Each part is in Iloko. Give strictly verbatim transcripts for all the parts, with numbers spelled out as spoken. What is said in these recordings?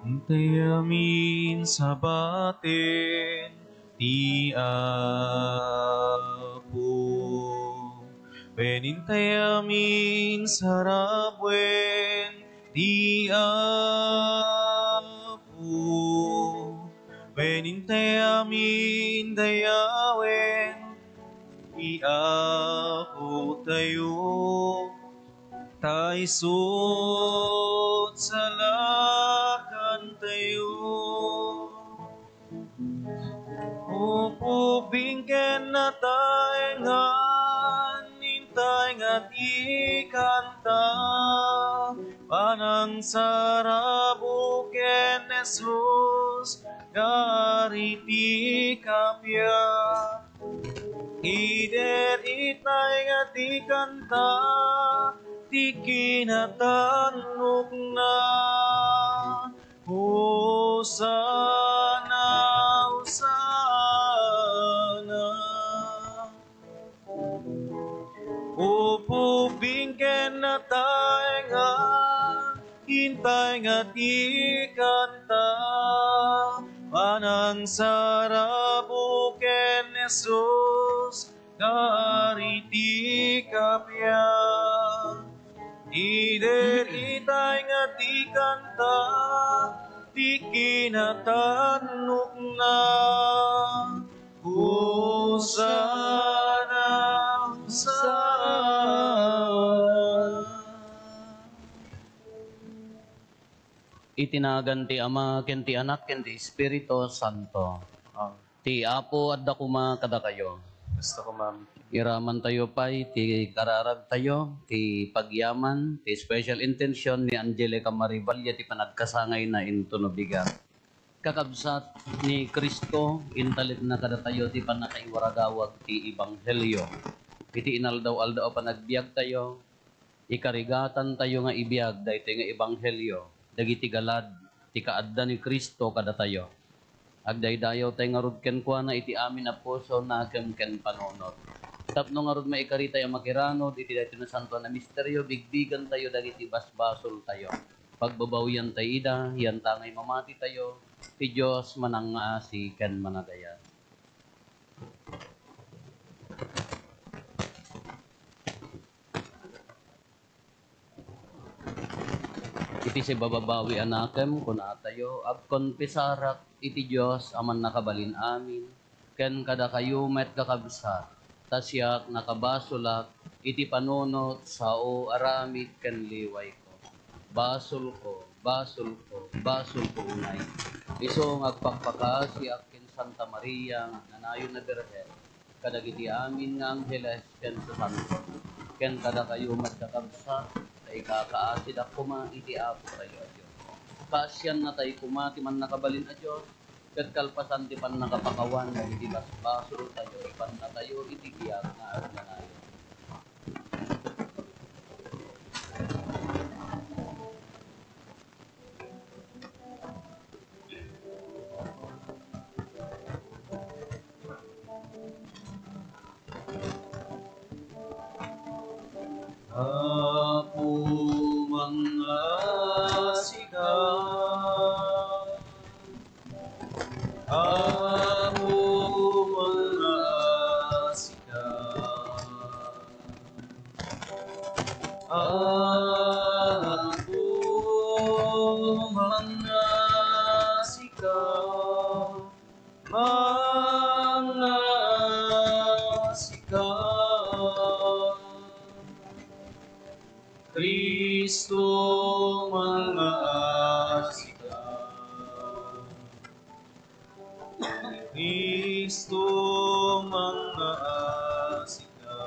Intay amin sabaten ti Apo. Wen intay amin sarabuen ti Apo. Wen intay amin dayawen ti Apotayo. Ta isut' salakantayo. Upuping ken nataengan, intay nga ti kanta, panangsarabuk ken Jesus, nga ari ti kappia. Idi itay nga ti kanta, ti kinatannukna. Hosanna, Hosanna. Upuping ken nataengan, intay nga ti kanta, panangsarabuk ken Jesus, nga ari ti kappia. Idi itay nga ti kanta, ti kinatannukna. Hosanna, Hosanna. Iti nagan ti Ama, ken ti Anak, ken ti Espiritu Santo. Amen. Ti Apo adda koma kadakayo. Kasta koma. Iramantayo pay ti kararagtayo, ti pagyaman, ti special intention ni Angelica Marie Valle ti panagkasangayna intono bigat. Kakabsat ni Cristo, intalekna kadatayo ti pannakaiwaragawag ti ebanghelio. Iti inaldaw-aldaw a panagbiagtayo, ikarigatantayo nga ibiag daytoy nga ebanghelio dagiti galad ti kaadda ni Cristo kadatayo. Agdaydayawtay ngarud kenkuana iti amin a puso, nakem ken panunot. Tapno ngarud maikaritay a makiranud iti daytoy nasantoan a misterio, bigbigantayo dagiti basbasoltayo. Pagbabawiantay ida, yantangay mamatitayo, ti Dios manangngaasi ken managayat. Iti sibababawi a nakem, kunatayo, agkonfesarak iti Dios a Mannakabalin-amin, ken kadakayo met, kakabsat, ta siak nakabasolak iti panunot, sao, aramid, ken liwayko. Basolko, basolko, basolko unay. Isu nga agpakpakaasiak ken Santa Maria nga agnanayon a Birhen, kadagiti amin nga angheles ken sasanto, ken kadakayo met, kakabsat, ta ikakaasidak koma iti Apotayo a Dios. Kaasiannatay koma ti Mannakabalin a Dios, ket kalpasan ti pannakapakawan dagiti basbasoltayo, ibannatayo iti biag nga agnanayon. Apo, mangngaasika. Apo, mangngaasika. Apo, mangngaasika. Mangngaasika. Cristo, mangngaasika. Cristo, mangngaasika.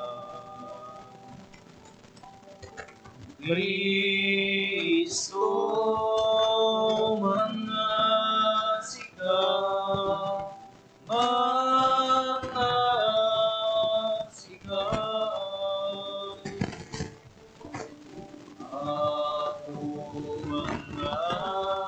Cristo, mangngaasika. Mangngaasika. Apo, mangngaasika.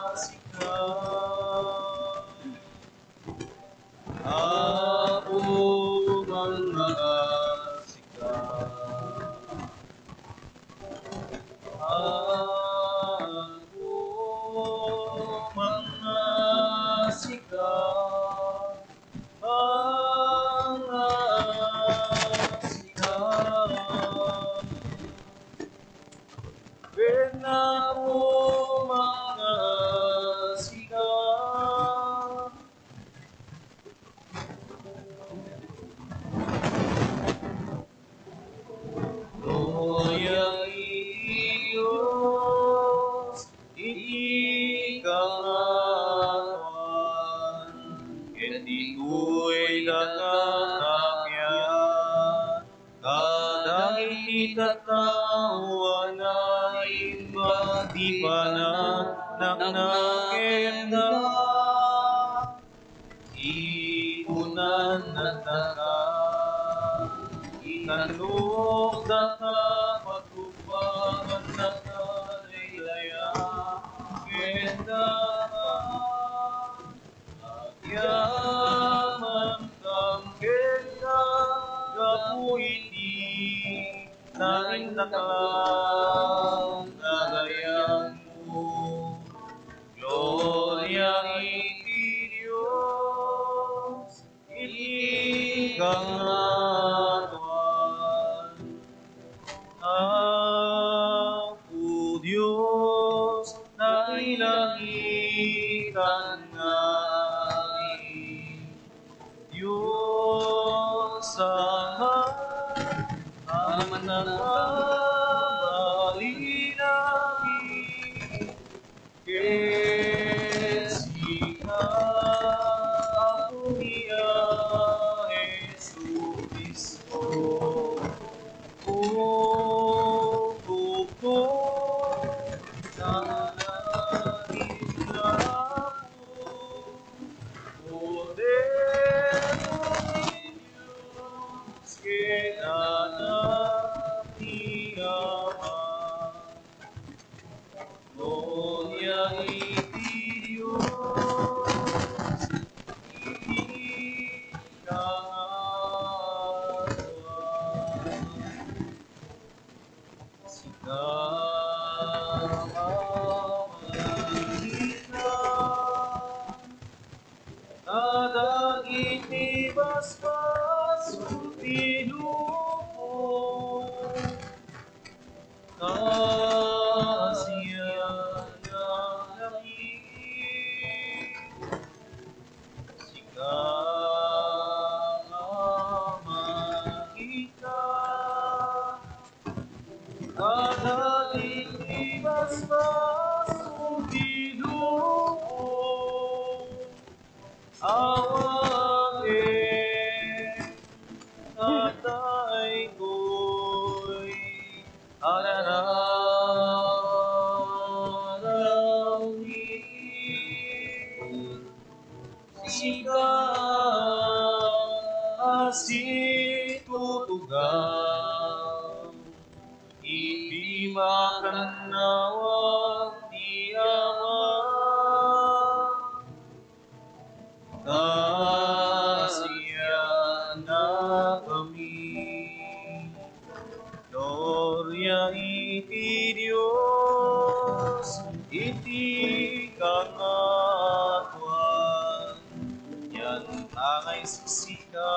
Apo, mga sika. Gloria iti Dios iti kangatoan, ket ditoy dagiti kapian kadagiti tattao a naimbag ti panagnakenna. Ipunan daka, itanok daka, pagkupagan daka, daydayaw ken daka. Agyaman kam kenka gapu iti naindaklan nga dayagmo. Gloria iti Dios iti kangatoan. Apo Dios, nailangitan nga Amin. Dios Ama, a mannakabalin amin, ket sika, Apomi a Jesu-Cristo, O Apo, nailangitan nga Apo, Kordero ti Dios ken Anak ti Ama. Gloria iti Dios iti kangatoan. Sika, Ama, mangika kadagiti basbasol ti lubong. Kaasian nga langit, sika nga mangika kadagiti basbasol ti lubong. Awaten, nga daytoy a nararawni, sika a situtugaw iti makannawan ti Ama. Kaasiannakami. Gloria iti Dios iti kangatoan. Yan angay sika,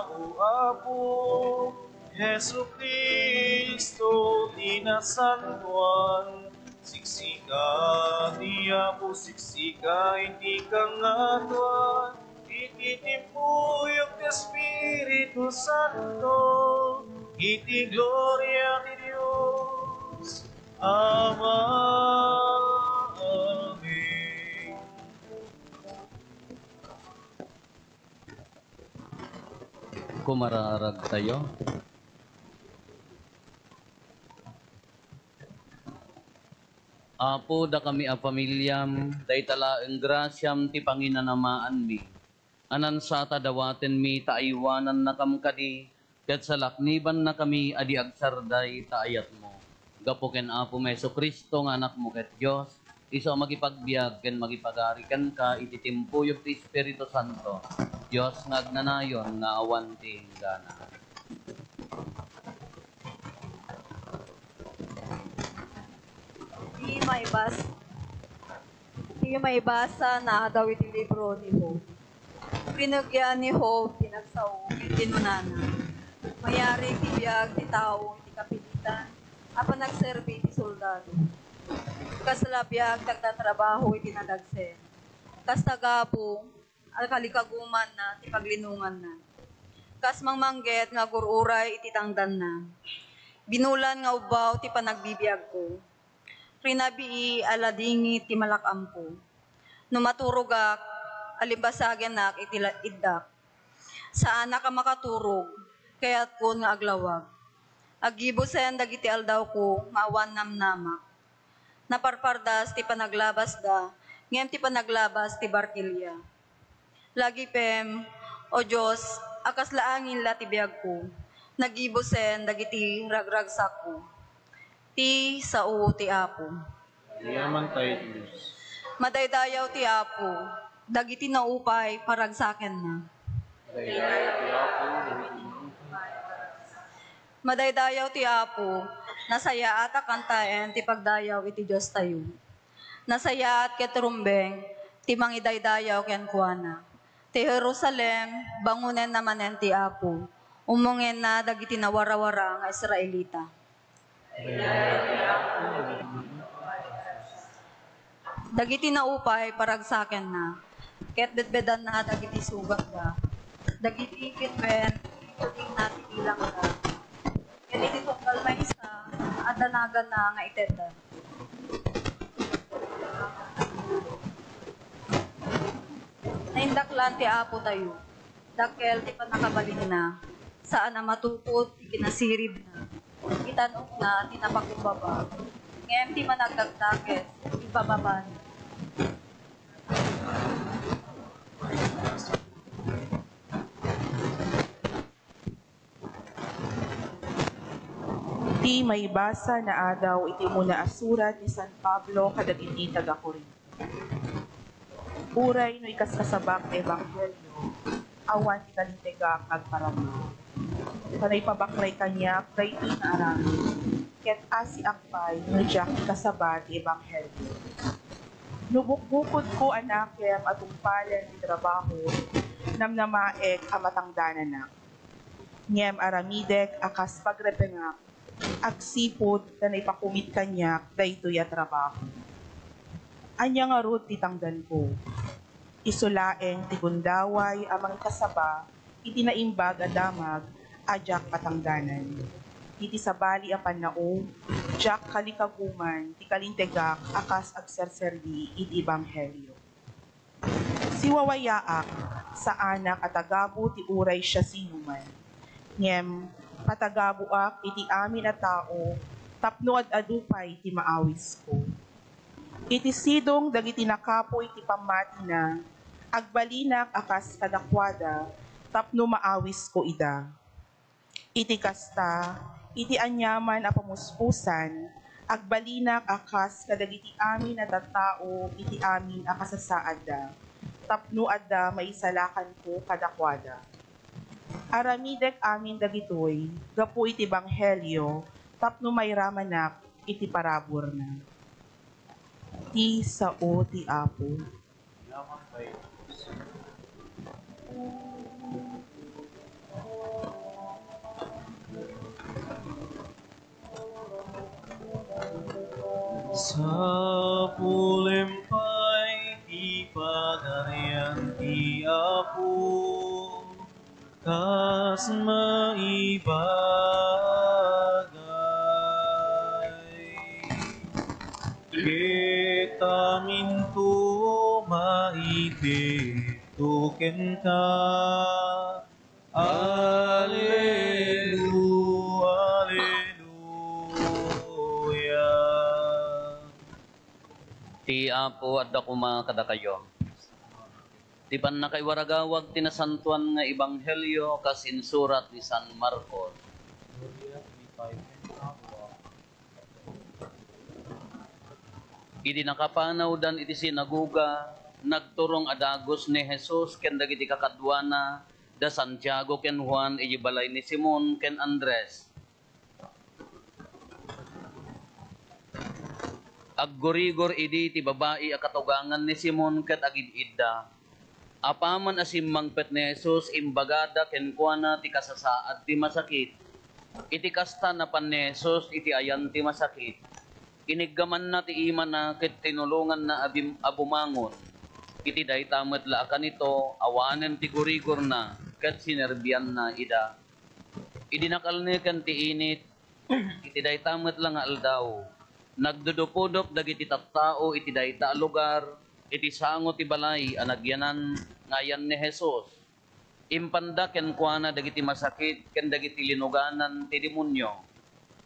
O Apo, Jesu-Cristo ti nasantoan. Siksika ti Apo, siksika iti kangatoan, iti timpuyog ti Espiritu Santo, iti gloria ti Dios Ama. Amen. Kumaraaragtayo. Apo, dakami a pamiliam, dayta laeng grasiam ti panginanamaanmi. Anansata dawatenmi ta aywanannakam kadi, ket salaknibannakami a di agsarday ta ayatmo. Gapu ken Apomi a Jesu-Cristo nga Anakmo ket Dios, isu a makipagbiag ken makipagari kenka iti timpuyog ti Espiritu Santo, Dios nga agnanayon nga awan ti inggana. Ti maibas-, ti maibasa naadaw iti libro ni Job. Rinegian ni Job ti nagsao ket kinunana, "Mayari ti biag ti tao iti kapilitan a panagserbi iti soldado. Kas la biag ti agtatrabaho iti nadagsen. Kas tagabu a kalikagumanna ti paglinonganna. Kas mangmangget nga agur-uray iti tangdanna. Binulan nga ubbaw ti panagbibiagko. Rinabii a ladingit ti malak-amko. No maturogak, alimbasagenak iti la-, iddak. Saanak a makaturog, kayatkon nga aglawag. Aggibusen dagiti aldawko nga awan namnamak. Naparpardas ti panaglabasda, ngem ti panaglabas ti barkelia. Lagipem, O Dios, a kasla angin la ti biagko, naggibusen dagiti ragragsakko. Ti sao ti Apo. Yaman tayo, Dios. Madaydayaw ti Apo, dagiti naupay paragsakenna. Madaydayaw ti Apo, dagiti naupay paragsakenna. Madaydayaw ti Apo, nasayaat a kantaen ti pagdayaw iti Diostayo. Nasayaat ket rumbeng ti mangidaydayaw kenkuana. Ti Jerusalem, bangonenna manen ti Apo, ummongenna dagiti nawarawara nga Israelita. Dagiti naupay paragsakenna, ket betbedanna dagiti sugatda. Dagiti bituen, itutingna ti bilangda. Ket iti tunggal maysa, adda naganna nga itedda. Naindaklan ti Apo tayo. Dakkel ti pannakabalinna. Saan a matupot ti kinasiribna. Itan-okna ti napakumbaba. Ngem ti managdakdakes, ibababana. Ti maibasa nga adaw iti umuna a surat ni San Pablo kadagiti taga-Corinto. Uray no ikaskasabak ti ebanghelio, awan ti kalintegak nga agparabur. Ta naipabaklay kaniak daytoy nga aramid, ket asiak pay no diak ikasaba ti ebanghelio. No bukbukodko a nakem a tungpalen ti trabaho, namnamaek a matangdananak. Ngem aramidek a kas pagrepengak, agsipud ta naipakumit kaniak daytoy a trabaho. Ania ngarud ti tangdanko? Isu laeng ti gundaway a mangikasaba iti naimbag a damag a diak patangdanan. Iti sabali a pannao, diak kalikaguman ti kalintegak a kas agserserbi iti ebanghelio. Siwawayaak, saanak a tagabu ti uray siasinoman. Ngem patagabuak iti amin a tao tapno ad-adu pay ti maawisko. Iti sidong dagiti nakapuy ti pammatina, agbalinak a kas kadakuada tapno maawisko ida. Iti kasta, iti aniaman a pamuspusan, agbalinak a kas kadagiti amin a tattao iti amin a kasasaadda, tapno adda maisalakanko kadakuada. Aramidek amin dagitoy gapu iti ebanghelio tapno mairamanak iti paraburna. Ti sao ti Apo. Sapulem pay ti Pagarian ti Apo. Kas maibagay, ket aminto maipitto kenka. Alelu-, Aleluya. Ti Apo adda koma kadakayo. Ti pannakaiwaragawag ti Nasantoan nga Ebanghelio kas insurat ni San Marcos. Idi nakapanawdan iti sinagoga, nagturong a dagus ni Jesus ken dagiti kakaduana, da Santiago ken Juan iti balay ni Simon ken Andres. Aggurigor idi ti babai a katugangan ni Simon ket agid-idda. Apaman a simmangpet ni Jesus, imbagada kenkuana ti kasasaad ti masakit. Iti kasta, napan ni Jesus iti ayan ti masakit. Iniggamanna ti imana ket tinulonganna a bim-, a bumangon. Iti dayta met la a kanito, awanen ti gurigorna ket sinerbianna ida. Idi nakalneken ti init, iti dayta met la nga aldaw, nagdudupudop dagiti tattao iti dayta a lugar, iti sango ti balay a nagyanan nga ayan ni Jesus. Impanda kenkuana dagiti masakit ken dagiti linuganan ti demonio.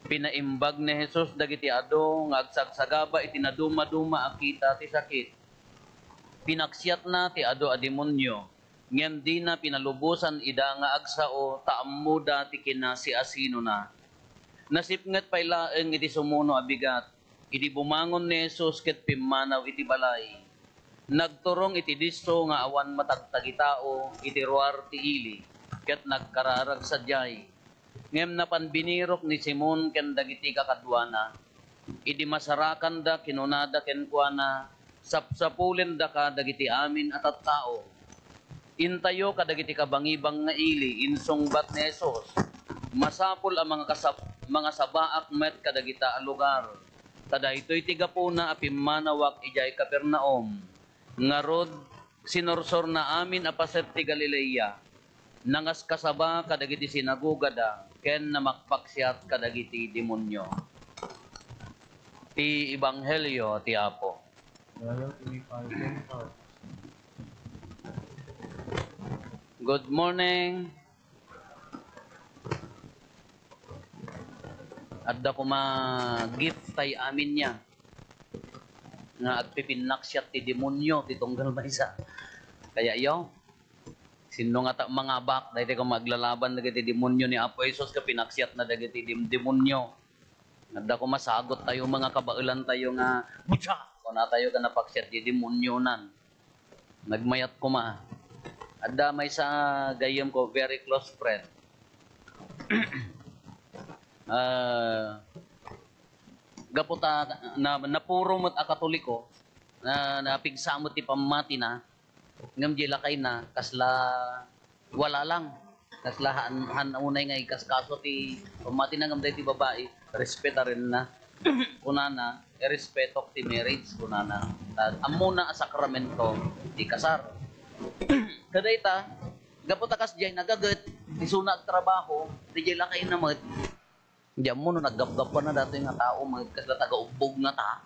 Pinaimbag ni Jesus dagiti adu nga agsagsagaba iti nadumaduma a kita ti sakit. Pinaksiatna ti adu a demonio, ngem dina pinalubosan ida nga agsao ta ammoda ti kinasiasinona. Nasipnget pay laeng iti sumuno a bigat, idi bumangon ni Jesus ket pimmanaw iti balay. Nagturong iti disso nga awan matagtagitao iti ruar ti ili, ket nagkararag sadiay. Ngem napan binirok ni Simon ken dagiti kakaduana. Idi masarakanda, kinunada kenkuana, "Sapsapulendaka dagiti amin a tattao." "Intayo kadagiti kabangibang nga ili," insungbat ni Jesus. "Masapul a mangakasab-, mangasabaak met kadagita a lugar, ta daytoy ti gapuna a pimmanawak idiay Capernaum. Ngarud, sinursorna amin a paset ti Galilea. Nangaskasaba kadagiti sinagogada ken namakpaksiat kadagiti demonio." Ti Ebanghelio ti Apo. Good morning. Adda koma gift tay aminya nga agpipinnaksiat ti demonio ti tunggal maysa. Kaya iyo, sinno nga ta mangabak, daytoy koma aglalaban dagiti demonio ni Apo Jesus ket pinaksiatna dagiti dem-, demonio. Adda koma sagot tayo mga kabaelan tayo nga, "Butsa!" Kuna tayo nga napaksiat ti demonionan. Nagmayat koma. Adda maysa gayyem ko, very close friend. Ah, gapu ta na, napuro met a Katoliko, na, napigsa met ti pammatina, ngem di lakayna, kasla wala lang. Kasla han, han unay nga ikaskaso ti pammatina, ngem daytoy babai, respetarenna. Kunana, "Irespetok ti marriage," kunana. Ta ammona a sakramento ti kasar. Kadayta, gapu ta kasdiay nagaget, isuna agtrabaho, diay lakayna met. Di ammo no naggapgapana datoy nga tao, met kasla taga-ubbog nga ta.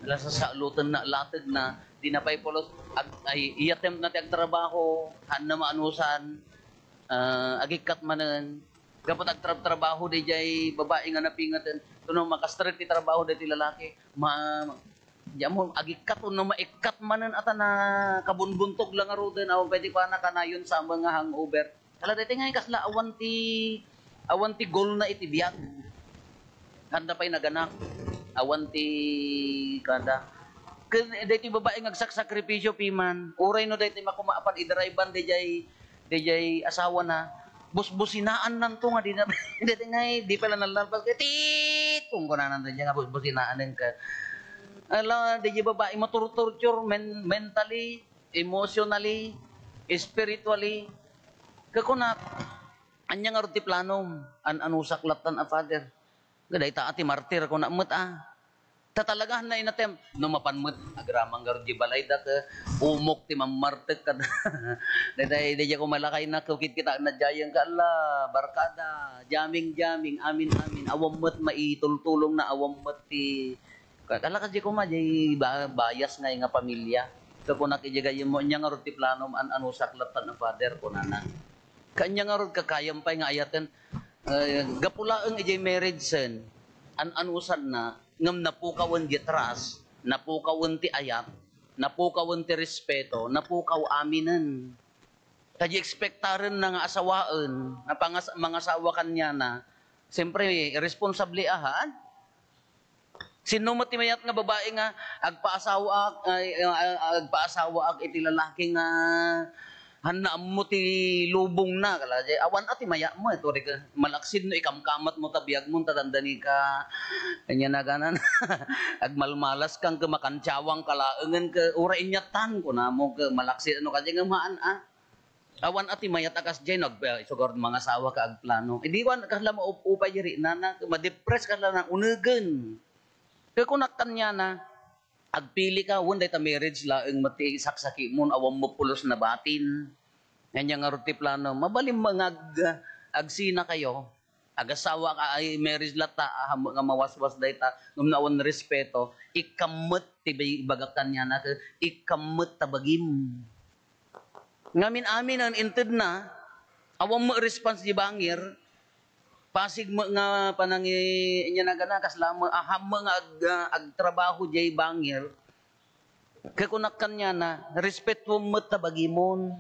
Ala, sasalutenna, lategna, di na pay pulos, ag-, ay, i-attempt na ti agtrabaho, hanna maanusan, ah, agikkat manen. Gapu ta agtrab-trabaho diay babai nga napingeten, no makastrek ti trabaho daytoy lalaki, ma-, Diay ammo, agikkat wenno maikkat manen a ta nakabunbuntog la ngaruden, awan pay ti kuana, kanayon sa amin nga hangover. Ala, daytoy nga kasla awan ti, awan ti goal na iti biag. Handa pay naganak. Awan ti kada. Ken daytoy babai nga agsaksakripisyo piman. Uray no daytoy makuma-, apan idrive-an daydiay Daydiay asawana, busbusinaannanto nga di na, daytoy ngay, di pay la nalnalpas ket, "Tit!" Kunkunananto diay nga busbusinaanen ka. Ala, daydiay babai matortorture men-, mentally, emotionally, spiritually. Ket kunak, "Ania ngarud ti planom? An-anusak lattan a, Father?" Nga dayta a ti martir, kuna met a. Ta talaga, hanna inattempt. No mapan met, agraman ngarud diay balayda ket umok ti mammartek kada. Dayta, dayta ko malakay na, kukit kita, nadyayen ka, ala, barkada, jamming, jamming, amin, amin. Awan met maitultulong na, awan met ti, ka-, kala ka di ko ma, di ba-, bias nga, nga pamilya. Kakunak iti gayem mo, "Ania ngarud ti planom, an-anusak lattan a, Father?" kunana. Kanya ngarud kakayam pay nga ayaten, eh, gapu laeng idiay marriage sen, an-anusanna, ngem napukawen diay trust, napukawen ti ayat, napukawen ti respeto, napukaw aminen. Ta di ekspektarenna nga asawaen, nga pangas-, mangasawa kaniana, siyempre, responsable ahaan. Sinno met ti mayat nga babai nga agpaasawaak, ay, ah, ah, agpaasawaak iti lalaki nga hanna ammo ti lubongna, kala, awan a ti mayat met, uray ka, malaksid no ikamkamat mo ta biag mo, ta dandani ka, ania naganan, agmalmalas kan ka, makantiawang ka laengen ka, uray inyatan, kunamo ka, malaksid, ano, kasi nga maan, ah. Awan a ti mayat a kasdiay, no, ag-, isugar mangasawa ka agplano. Idi wan, kasla maup-, upay diri, nana, ma-depress kasla na, unegen. Ket kunak kaniana, agpili ka, wen dayta marriage laeng met ti saksakimon, awan met pulos nabatin. Ania ngarud ti plano? Mabalin nga ag-, agsinakayo. Agasawa ka, ay marriage latta, ahamek nga mawaswas dayta, ngem no awan respeto, ikkam met ti bay-, ibagak kaniana, ket ikkam met ta bagim. Ngamin-aminen, intedna, awan met response di bangir, pasig met nga panangi-, ania nagana, kasla met, ahamek nga ag-, agtrabaho jay bangir, ket kunak kaniana, respetuem met ta bagimon.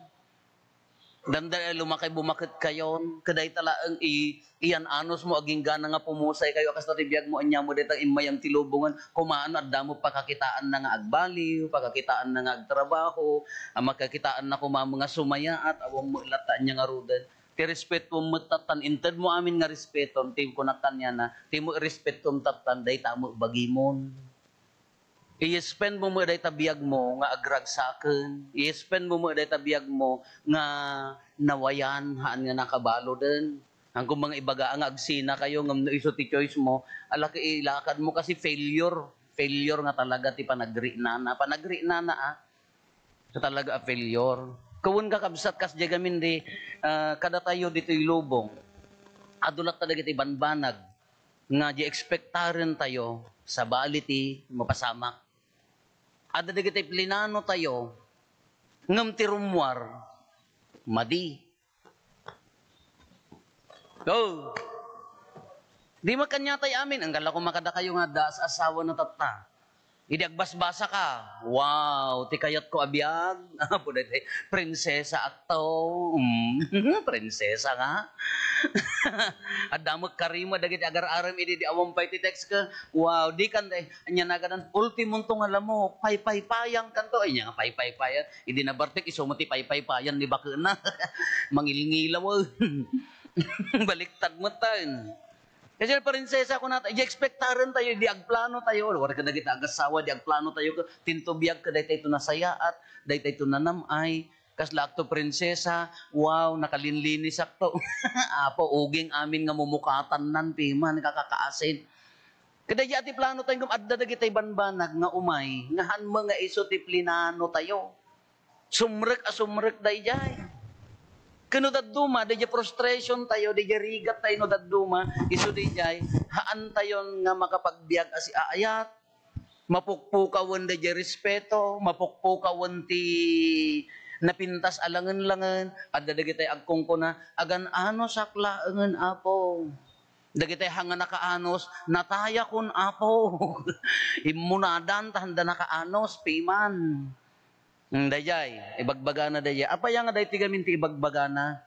Danda lumakay bumaketkayon, ket dayta laeng i-, iyan-anosmo, agingga nga pumusaykayo, a kasta ti biagmo, aniamo dayta immayam ti lubongen, kumaano, adda met pakakitaanna nga agbaliw, pakakitaanna nga agtrabaho, a makakitaanna koma nga sumayaat, awan met latta ania ngaruden. Ti respetuem met tattan, intedmo amin nga respeton, ti kunak kaniana, ti met respetuem tattan, dayta met bagimon. I-spend mo met dayta biagmo nga agragsaken. I-spend mo met dayta biagmo nga nawayan, haan nga nakabaluden. Angko mga ibaga nga agsinakayo, ngem no isu ti choice mo, ala ket ilakad mo kasi failure. Failure nga talaga ti panagrinana. Panagrinana, ah. Ket talaga a failure. Ket wen, kakabsat, kasdiay gamin di, ah, kadatayo ditoy lubong, adu latta dagiti banbanag nga di ekspektarentayo sabali ti mapasamak. Adda dagiti plinanotayo, ngem ti rummuar, madi. Oh! Di makaniatay amin, anggalako makadakayo nga adda as-asawa na tatta. Idi agbasbasa ka, "Wow, ti kayatko a biag." Apo daytoy, prinsesa akto. Mm, prinsesa nga. Adda met karima dagiti agar-arem idi di awan pay ti text ka. "Wow, di kan day, anya nagadan, ultimonto nga lamok, paypaypayang kanto." Ay, nya nga paypaypayang. Idi nabartek, isu met ti paypaypayan ni bakena. Mangilngilaw. Baliktad met tayo. Kasi prinsesa, kunata, di ekspektarentayo, di agplanotayo, wala kadagiti agasawa, di agplanotayo, tinto biag ka, daytayto nasayaat, daytayto nanam-ay, kasla akto prinsesa, wow, nakalinlinisakto. Apo, uging amin nga mumukatannan, piman, kakakaasin. Kadaydi ti planotayo, ngem adda dagiti banbanag nga umay, nga haan met nga isu ti plinanotayo. Sumrek a sumrek daydiay. Ken no dadduma, daydiay frustrationtayo, daydiay rigattayo no dadduma, isu daydiay, haantayon nga makapagbiag a siaayat. Mapukpukawen daydiay respeto, mapukpukawen ti napintas a langen-langen, adda dagitay agkunkuna, "Agan-anosak laengen, Apo." Dagitay haan nga nakaanos, "Natayakon, Apo." Immunadan ta handa nakaanos, piman. Hmm, dayjay, ibagbagana dayjay. Apay nga daytoy gamin ti ibagbagana?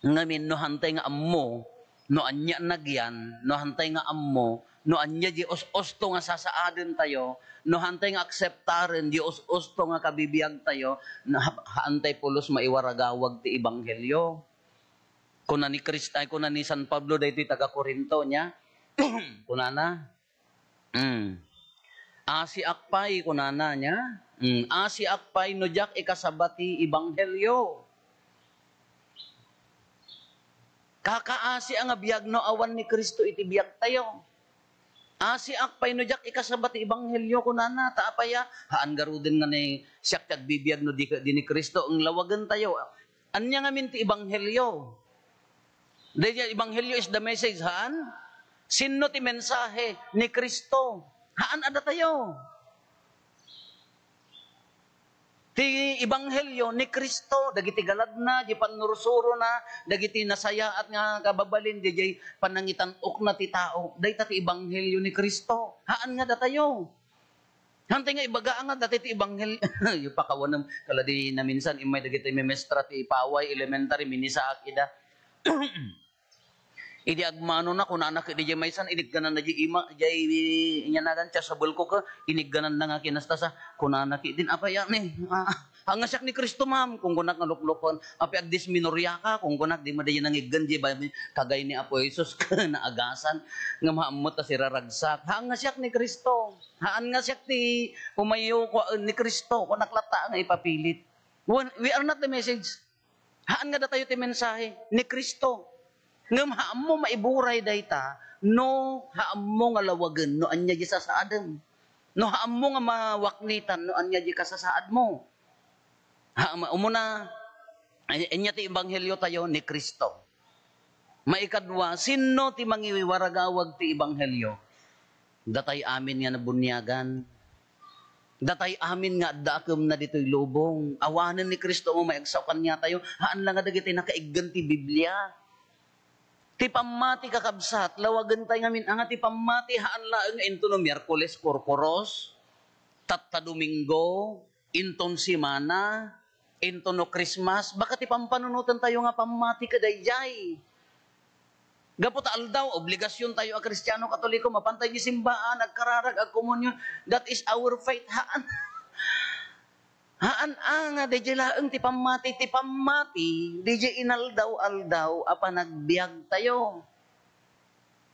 Ngamin, no hantay nga ammo, no ania nagyan, no hantay nga ammo, no ania di us-usto nga sasaadentayo, no hantay nga akseptaren di us-usto nga kabibiagtayo, na ha-, haantay pulos maiwaragawag ti ebanghelio. Kuna ni Crist-, ay, kuna ni San Pablo daytoy taga Corinto, nia? Kunana, mm, "Asiak pay," kunana, nia? Mm, "Asiak pay no diak ikasaba ti ebanghelio." Kakaasi a nga biag no awan ni Cristo iti biagtayo. "Asiak pay no diak ikasaba ti ebanghelio," kunana, ta apay a, haan garuden nga ni siak ti agbibiag no di, di ni Cristo, ang lawagentayo. Ania ngamin ti ebanghelio? The ebanghelio is the message, haan? Sinno ti mensahe? Ni Cristo. Haan a datayo. Ti ebanghelio ni Cristo, dagiti galadna, di pannursurona, dagiti nasayaat nga kababalin, dayjay panangitan-okna ti tao. Dayta ti ebanghelio ni Cristo. Haan nga datayo. Hantay nga ibaga nga dati ti ebanghelio, pakawanem, kaladi naminsan, immay dagiti memestra ti Paway Elementary, minisaak ida. Idi agmanona, kunana ket diay maysan, iniggananna diay ima, diay inyanagan, chasuble ko ka, iniggananna nga kinastasa, kunana ket din, "Apay, a, ni, ah, haan nga siak ni Cristo, ma'am," kunkunak nga luklukon, "Apay, agdismenoria ka," kunkunak, di mo diay nangiggan, diay ba, kagay ni Apo Jesus, naagasan, nga maammo ta siraragsak, "Haan nga siak ni Cristo, haan nga siak ti umayo ko, ni Cristo," kunak latta nga ipapilit. When, we are not the message. Haan nga datayo ti mensahe ni Cristo. Ngem haanmo maiburay dayta no haanmo nga lawagen no ania di sasaadem. No haanmo nga mawaknitan no ania di kasasaadmo. Ha, ma-, umuna, ay-, ania ti ebanghelio tayo ni Cristo. Maikadua, sinno ti mangiwaragawag ti ebanghelio? Datay amin nga nabuniagan. Datay amin nga adda a kemna ditoy lubong. Awanen ni Cristo mo mayagsao kaniatayo. Haan la nga dagiti nakaiggen ti Biblia. Ti pammati, kakabsat, lawagentay ngamin, anga ti pammati, haan laeng nga inton no Miyerkules, Kurkuros, tatta Domingo, inton semana, inton no Christmas, baka ti pampanunotentayo nga pammati kadaydiay. Gapu ta aldaw, obligasiontayo a Kristiano Katoliko, mapantay di simbaan, agkararag, agkomunion. That is our faith, haan. Haan a nga, daydiay laeng ti pammati, ti pammati, daydiay inaldaw-aldaw a panagbiagtayo.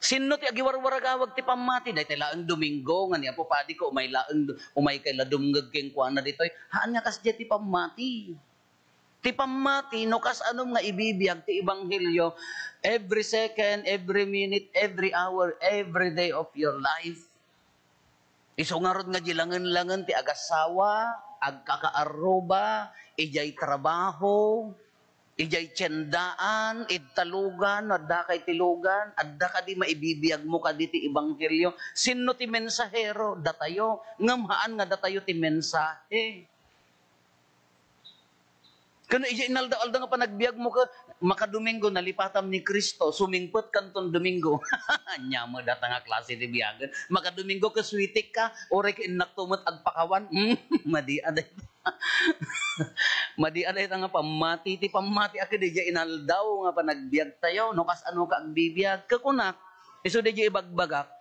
Sinno ti agiwarwaragawag ti pammati? Daytoy laeng Domingo nga ni Apo Padi ko, umay laeng, umay kay la dumngeg kenkuana ditoy. Haan nga kasdiay ti pammati. Ti pammati, no kas-anom nga ibibiag ti ebanghelio, every second, every minute, every hour, every day of your life. Isu ngarud nga di langen-langen ti agasawa, agkakaarruba, idiay trabaho, idiay tiendaan, id talugan, no adda kay ti lugan, adda kadi maibibiagmo kadi ti ebanghelio. Sinno ti mensahero? Datayo. Ngem haan nga datayo ti mensahe. Ken idiay inaldaw-aldaw nga panagbiagmo ket, makadomingo, nalipatam ni Cristo, sumingpet kanton Domingo. Ania met data nga klase ti biagen? Makadomingo ket switik ka, uray ket innakto met agpakawan. Hmm, madi a dayta. Madi a dayta nga pammati. Ti pammati a ket idiay inaldaw nga panagbiagtayo, no kas-ano ka agbibiag. Ket kunak, isu diay ibagbagak,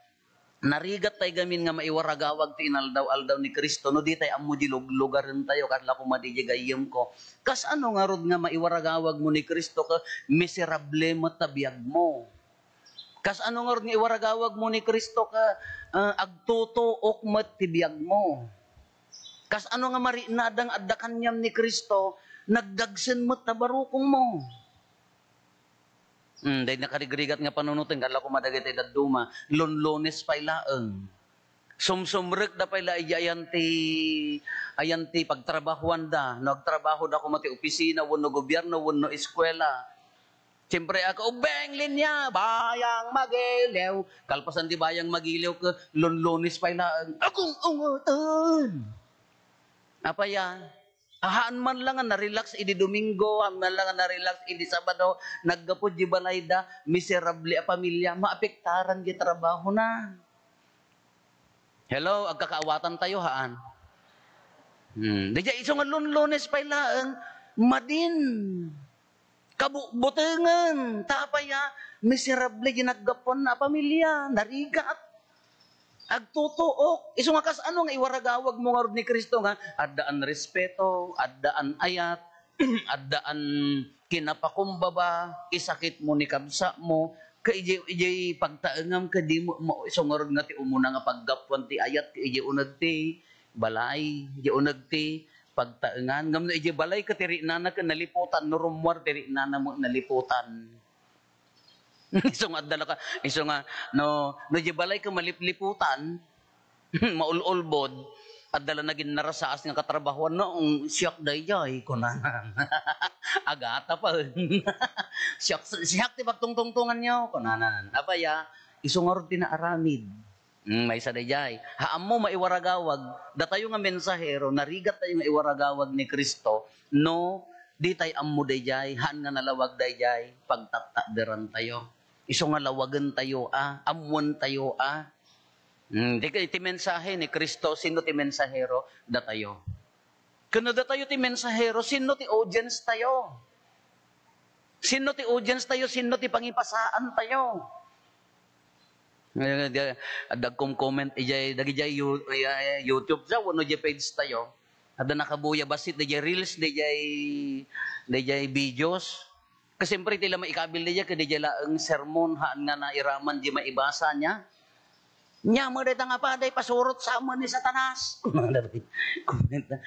narigattay gamin nga maiwaragawag ti inaldaw-aldaw ni Cristo no ditay ammo di luglugarentayo, kasla koma di gayyemko. Kas-ano ngarud nga maiwaragawagmo ni Cristo ket miserable met ta biagmo? Kas-ano ngarud nga iwaragawagmo ni Cristo ket, ah, agtutuok met ti biagmo? Kas-ano nga marinada nga adda kaniam ni Cristo, nagdagsen met ta barukongmo? Hmm, daydi nakarigrigat nga panunoten, kasla koma dagiti dadduma, Lunlunes pay laeng. Sumsumrekda pay la idi ayan ti, ayan ti pagtrabahuanda. No agtrabahoda koma ti opisina, wenno gobierno, wenno eskuela. Siyempre, ako, "Ubbing linya, bayang magiliw." Kalpasan ti bayang magiliw, ket Lunlunes pay laeng. Aging-ungoten. Apay a? Haan man la nga na-relax idi Domingo, haan man la nga na-relax idi Sabado, naggapu di balayda, miserable a pamilya, maapektaran di trabahona. Hello, agkakaawatantayo, haan? Hmm, daydiay isu nga Lunlunes pay laeng, madin. Kabutbutengen, ta apay a, miserable di naggapuanna a pamilya, narigat. Agtutuok. Isu nga kas-ano nga iwaragawagmo ngarud ni Cristo nga addaan respeto, addaan ayat, addaan kinapakumbaba, isakitmo ni kabsatmo, ket idiay, idiay pagtaengam ket di mo, mo, isu ngarud nga ti umuna nga paggapuan ti ayat, ket idiay uneg ti balay, idiay uneg ti pagtaengan. Ngem no idiay balay ket ti riknana ket naliputan, no rummuar ti riknana met naliputan. Isu nga adda la ka, isu nga, no, no idiay balay ket malipliputan, maul-ulbod, adda la nagin narasaas nga katrabahoan, "No, mm, siak daydiay," kunana. Agatapen. "Siak, siak ti pagtungtungtonganyo," kunana. Apay a, isu ngarud ti naaramid. Hmm, maysa daydiay. Ha ammo maiwaragawag, datayo nga mensahero, narigattayo nga iwaragawag ni Cristo, no ditay ammo daydiay, haan nga nalawag daydiay, pagtattaderantayo. Isu nga lawagentayo a, ammoentayo a. Hmm, di kay ti mensahe ni Cristo, sino ti mensahero? Datayo. Ken no datayo ti mensahero, sinno ti audience tayo? Sinno ti audience tayo? Sinno ti pangipasaan tayo? Ngayon, di, adda agkom-comment idiay, dagidiay You-, ay, ay, YouTube sa, wenno idiay page tayo. Adda nakabuya bassit, dagidiay reels, dagidiay, dagidiay videos. Ket siyempre, ti la maikabil dagidiay, ket dagidiay laeng sermon, haan nga nairaman di maibasa niya. Nia met dayta nga padi, pasurot sa amin ni Satanas.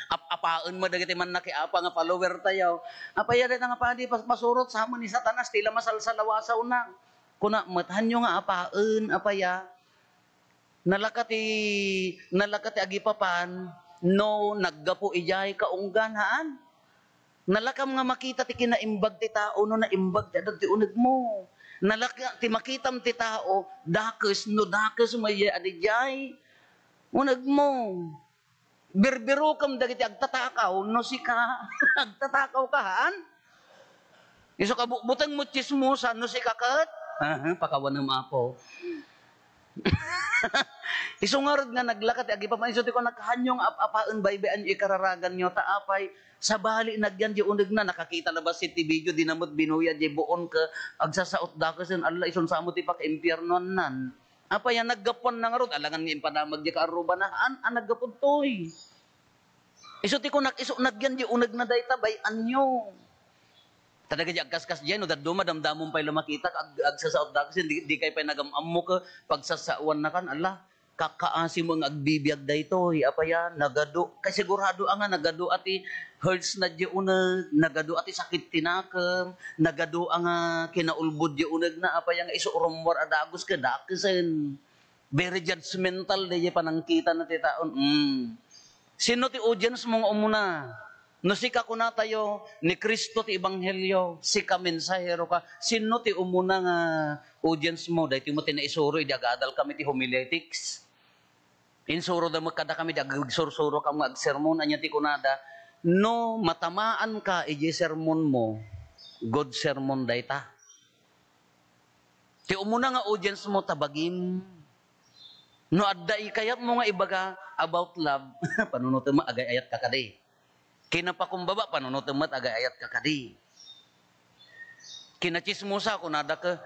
Ap-, apaen met dagiti mannakiapa nga follower tayo. Apay dayta nga padi, pas-, pasurot sa amin ni Satanas, ti la masalsalawasawna. Kuna met, hanyo nga apaen, apay a? Nalaka ti, nalaka ti agipapan, no, naggapu idiay kaunggan, haan? Nalakam nga makita ti kinaimbag ti tao no naimbag ti adda ti unegmo. Nalaka ti makitam ti tao, dakes no dakes met diay a didiay unegmo. Birbirukem dagiti agtatakaw no sika. Agtatakaw ka, haan? Isu ka bu-, buteng mo tsismosa no sika ket. Aha, pakawanem, Apo. Isu ngarud nga naglaka ti agipapan, isu ti kunak, hanyo nga ap-apaen, baybay-anyo ikararaganyo, ta apay, sabali nagyan diay unegna, nakakita la bassit ti video, dina met binuya diay buon ket agsasaot dakesen, alla, isun sa amo ti pakaimpiarnoannan. Apay a naggapuanna ngarud, alangan nga impadamag diay kaarrubana, haan a naggapu ditoy. Isu ti kunak, isu nagyan diay unegna dayta, bay-anyo. Ta dagiti agkaskas diay, no dadduma, damdamon pay la makita, ag-, agsasaot dakesen, di, dikay pay nagam-ammo ket pagsasaoannakan, ala, kakkaasi met nga agbibiag daytoy, apay a, nagadu, kay sigurado a nga nagadu a ti herdsna diay uneg, nagadu a ti sakit ti nakem, nagadu a nga kinaulbod diay unegna, apay a nga isu rummuar a dagus ket dakesen. Very judgmental daydiay panangkitana ti tao. Mm. Sino ti audience mo nga umuna? No sika, kunatayo, ni Cristo ti ebanghelio, sika mensahero ka, sino ti umuna nga audience mo? Daytoy met ti naisuro idi agadal kami ti homiletics. Insuro da met kada kami, di agsursuro kam nga agsermon, anya ti kunada, no matamaan ka iti sermon mo, good sermon dayta. Ti umuna nga audience mo, tabagim. No adda ikayat mo nga ibaga about love, panunotem met agay-ayat ka kadi. Kinapakumbaba, panunotem met agay-ayat ka kadi. Kinatsismosa, kunada ket,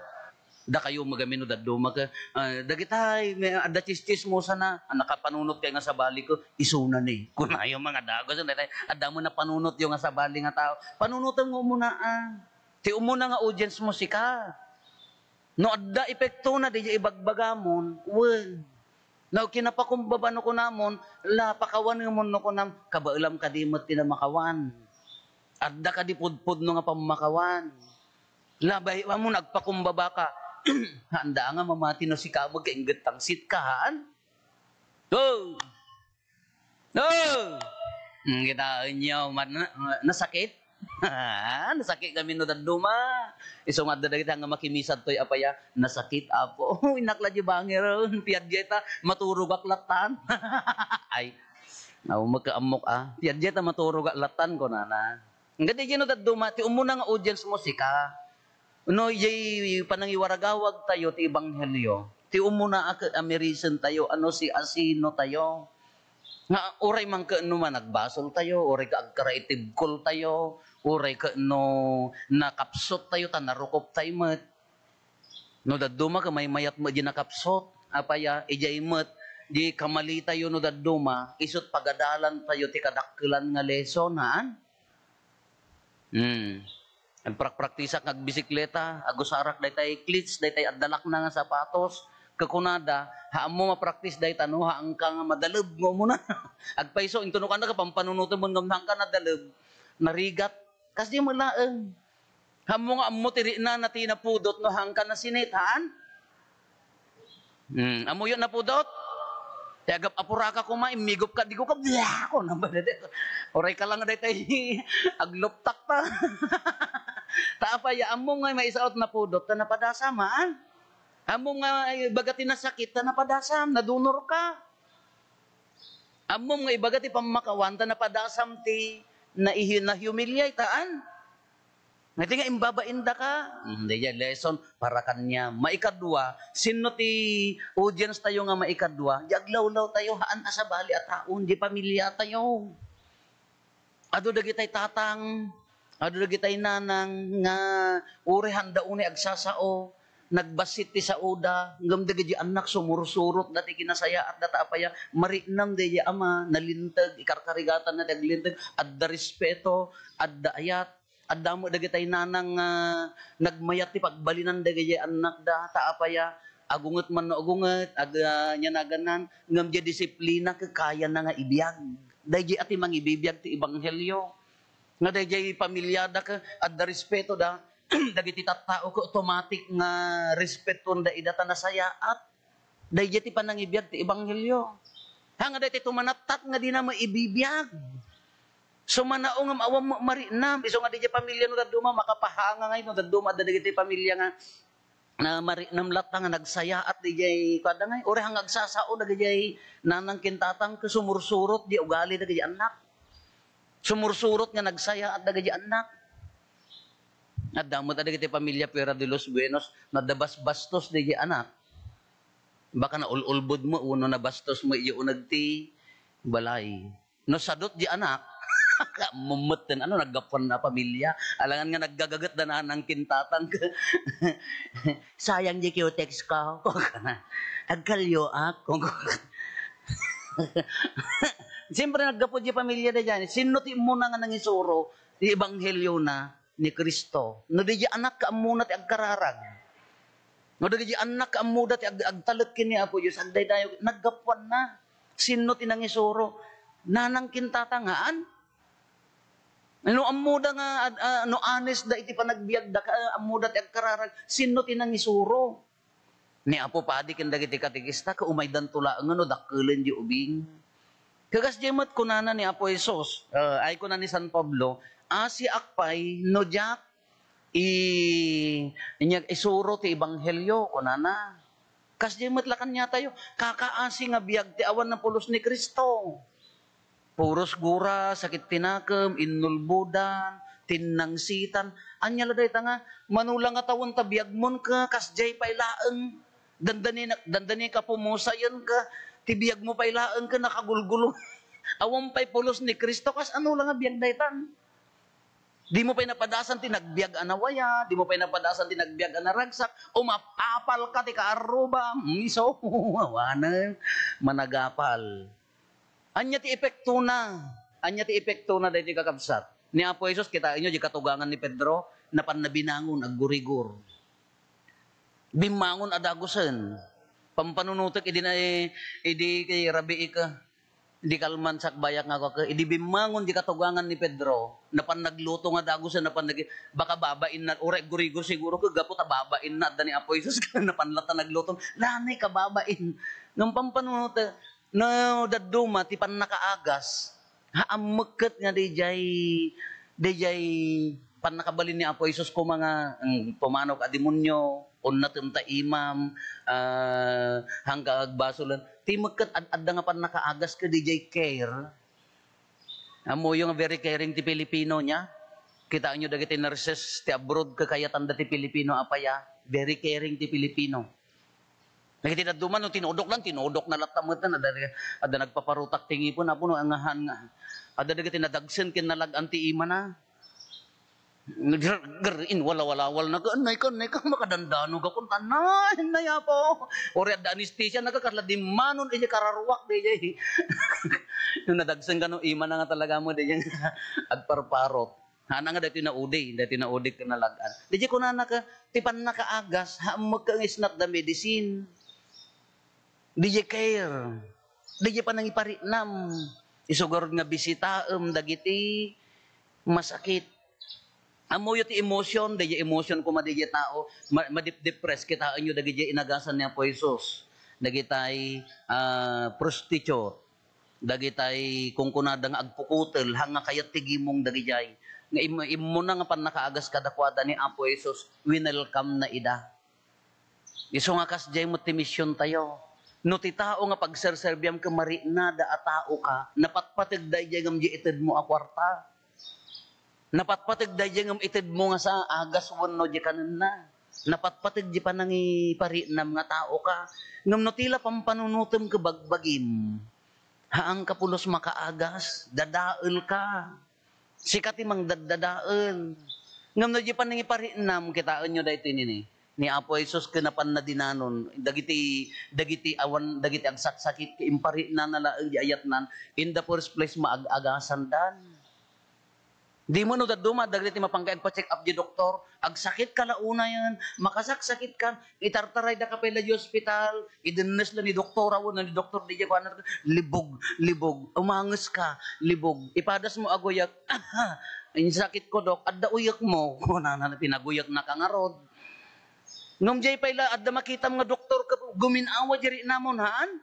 dakayo met gamin no dadduma ket, ah, dagitay, may adda tsistsismosana, a nakapanunot kay nga sabali ket, isuna ni. Kunayo nga dagus, daytay, adda met napanunotyo nga sabali nga tao. Panunotem nga umuna, ah. Ti umuna nga audience mo, sika. No adda epektona diay ibagbagamon, wen. No kinapakumbaba no kunamon, la, pakawanemon no kunam, kabaelam kadi met ti namakawan. Adda kadi pudpudno nga pammakawan. La, bay-, ammom, agpakumbaba ka. Haanda nga mamati no sika met ket ingged tangsit ka, haan? Go! Oh! Hmm, kitaenyo, man-, nasakit? Nasakit kami no dadduma. Isu nga adda dagiti nga makimisad toy apay a, nasakit, Apo. Innak la di bangir, piadye ta, maturogak lattan. Ay, aw, magkaammok, ah. Piadye ta, maturogak lattan, kunana. Nga di no dadduma, ti umuna nga audience mo, sika. No, jay panangiwaragawag tayo ti ebanghelio, ti umuna a ket a mirisen tayo, ano, siasino tayo. Nga uray man ket no managbasol tayo, uray ket agkaraitibkol tayo, uray ket no nakapsot tayo ta narukop tayo met. No dadduma ket maymayat met di nakapsot. Apay a, idiay met, di kamali tayo no dadduma, isut pagadalan tayo ti kadakkelan nga lesson, haan? Hmm. Agprakpraktisak nga agbisikleta, agusarak daytay cleats, daytay addalakna nga sapatos. Kakunada, ha ammo mapraktis dayta no, haanka nga madaleb nga umuna. Agpayso, intunokanna ka, pampanunotem ngem haanka nadaleb, narigat. Kasdi met laeng. Ha ammo nga ammo ti riknana ti napudot no haanka nasinit, haan? Hmm, ammoyo napudot? Ti agap-apuraka koma, immigup ka, digo ka, blah! Ko na ba dede? Uray ka lang daytay, agluptak ta. Ta apay, ammom nga maisaot napudot, ta napadasam, haan? Ammom nga ibaga ti nasakit, ta napadasam, nadunor ka. Ammom nga ibaga ti pammakawan, ta napadasam ti naihi-, nahumiliate, haan? Nga ti nga imbabain daka, mm, daydiay lesson para kaniam. Maikadua, sinno ti audience tayo nga maikadua? Di aglawlaw tayo, haan a sabali a tao, di pamilya tayo. Adu dagitay tatang, adu dagitay nanang nga uray haanda unay agsasao, nagbassit ti saoda, ngem dagiti annak sumursurotda ti kinasayaatda ta apay a, mariknam daydiay ama, nalinteg, ikarkarigatanna ti aglinteg, adda respeto, adda ayat, Adda met dagitay nanang nga nagmayat ti pagbalinan dagiti annakda, ta apay a, agunget man no agunget, ag-, ah, ania naganna, ngem diay disiplina ket kayana nga ibiag. Daydiay a ti mangibibiag ti ebanghelio. Nga daydiay pamiliada ket adda respetoda, dagiti tattao ket automatic nga respetuenda ida ta nasayaat. Daydiay ti panangibiag ti ebanghelio. Ha, nga daytoy tumanattat nga dina maibibiag. So, manao ngem awan mo marinam. Isu nga daydiay pamilia no dadduma, makapahanga ngay no dadduma adda dagiti pamilia nga na marinam latta nga nagsayaat daydiay kuada ngay. Uray nga agsasao dagijay nanang ken tatang ket sumursurot di ugali dagijay annak. Sumursurot nga nagsayaat dagijay annak. Adda met dagiti pamilia Fuera de los Buenos, nadda basbastos dagijay anak. Baka naul-ulbod mo wenno nabastos mo idiay uneg ti balay. No sadot di anak, mummetten, ano, naggapuan na pamilia. Alangan nga naggagaget da nanang ken tatang. Sayang di cutex ko. Agkalioak. Siyempre, naggapu di pamilia da dyan. Sino ti muna nga nangisuro? Di ebanghelyo na ni Cristo. No, di anak ka ammona ti agkararag. No, dagiti annak ammoda ti ag-, agtalek ken ni Apo Dios, agdaydayaw, naggapuanna. Sinno ti nangisuro? Nanang ken tatangan? No ammoda nga, ad-, ah, no honest da iti panagbiagda, ka-, ammoda ti agkararag, sinno ti nangisuro? Ni Apo Padi ken dagiti katekista, ket umaydanto laeng no dakkelen di ubing. Kakas di met kunana ni Apo Jesus, ah, ay kuna ni San Pablo, "Asiak pay no diak i-, inyag isuro ti ebanghelio," kunana. Kasdiay met la kaniatayo, kakaasi nga biag ti awan napulos ni Cristo. Puros gura, sakit ti nakem, innulbodan, tinnangsitan. Ania la dayta nga, mano la nga tawen ta biagmon ket kasdiay pay laeng. Dandani, dandani ka pumusayen ket ti biagmo pay laeng ket nakagulgulo. Awan pay pulos ni Cristo, kas ano la nga biag daytan? Dimo pay napadasan ti nagbiag a nawaya, dimo pay napadasan ti nagbiag a naragsak, umap-apal ka ti kaarruba, mm, isu, awanen, managapal. Ania ti epektona? Ania ti epektona daytoy, kakabsat? Ni Apo Jesus, kitaenyo, di katugangan ni Pedro, napanna binangon, aggurigor. Bimmangon a dagusen. Pampanunotek idi na, idi kay rabii ka. Di kalman sakbayak nga ako, idi bimmangon di katugangan ni Pedro, napan nagluto nga dagus, napan nag-, baka babain na, uray gurigo siguro, kagapu ta babain na, adda ni Apo Jesus, napan latta nagluto, lanay ka babain. Ngem pampanunotek, no dadduma, ti pannakaagas, ha, ammekket nga dijay, dijay pannakabalin ni Apo Jesus, kuma nga, mm, pumanaw ka a demonio, unnatem ta imam, ah, hangka agbasolen. Ti mekket ad-, adda nga pannakaagas ket dijay care. Ammoyo nga very caring ti Pilipino niya. Kitaenyo dagiti nurses ti abroad, kakayatanda ti Pilipino a paya. Very caring ti Pilipino. Dagiti dadduma, no tinudok lang, tinudok na latta met, adda, adda nagpaparutak ti ngipon, Apo, no, angahan nga. Adda dagiti nadagsen ken nalag-an ti imana. Ger-, ger-, inwalawalawal na ka, "Nay ka, nay ka, makadandanog ako, tanay, nay, Apo." Uri adda anesthesia, nagkakasla dimmanon, iti kararuak, di, di. Yung nadagsen ka, no, ima na nga talaga mo, di, agparparot. Hana nga daytoy naudi, daytoy naudi ken nalag-an. Di, di kunana ka, ti pannakaagas, ha, ammekka nga is not the medicine. Di, di care. Dagiti panangiparinam. Isu garud nga bisitaem dagiti masakit. Ammoyo ti emotion, dagiti emotion koma dagiti tao, ma-, madep-, depressed, kitaenyo dagiti inagasan ni Apo Jesus. Dagitay, ah, prostitute, dagitay kunkunada nga agpukutel, hanga kayat ti gimong dagijay. Nga im-, immuna nga pannakaagas kadakuada ni Apo Jesus, winelcome na ida. Isu nga kasdiay met ti misiontayo. No ti tao nga pagserserbiam ket mariknada a tao ka, napatpateg daydiay ngem di itedmo a kuarta. Napatpateg daydiay ngem itedmo nga sa agas wenno di kanenna. Napatpateg di panangipariknam nga tao ka. Ngem no ti la pampanunotem ket bagbagim, haan ka pulos makaagas, dadael ka. Sika ti mangdaddadael. Ngem no di panangipariknam, kitaenyo daytoy nini. Ni Apo Jesus ken napan nadinanon, dagiti, dagiti awan, dagiti agsaksakit, ket impariknana laeng di ayatnan, in the first place, maag-agasandan. Di mo no dadduma, dagiti mapanka agpa-check up di doktor. Agsakit ka la unayen, makasaksakit ka, itartarayda ka pay la di ospital, idennes la ni doktora wenno ni doktor di kuana, libog, libog, umanges ka, libog. Ipadas mo aguyek, insakit ko, Dok, adda uyek mo. Kunana, pinaguyek na ka ngarud. Ngem jay pay la, adda makitam nga doktor ka, guminawa jay ri namon, haan?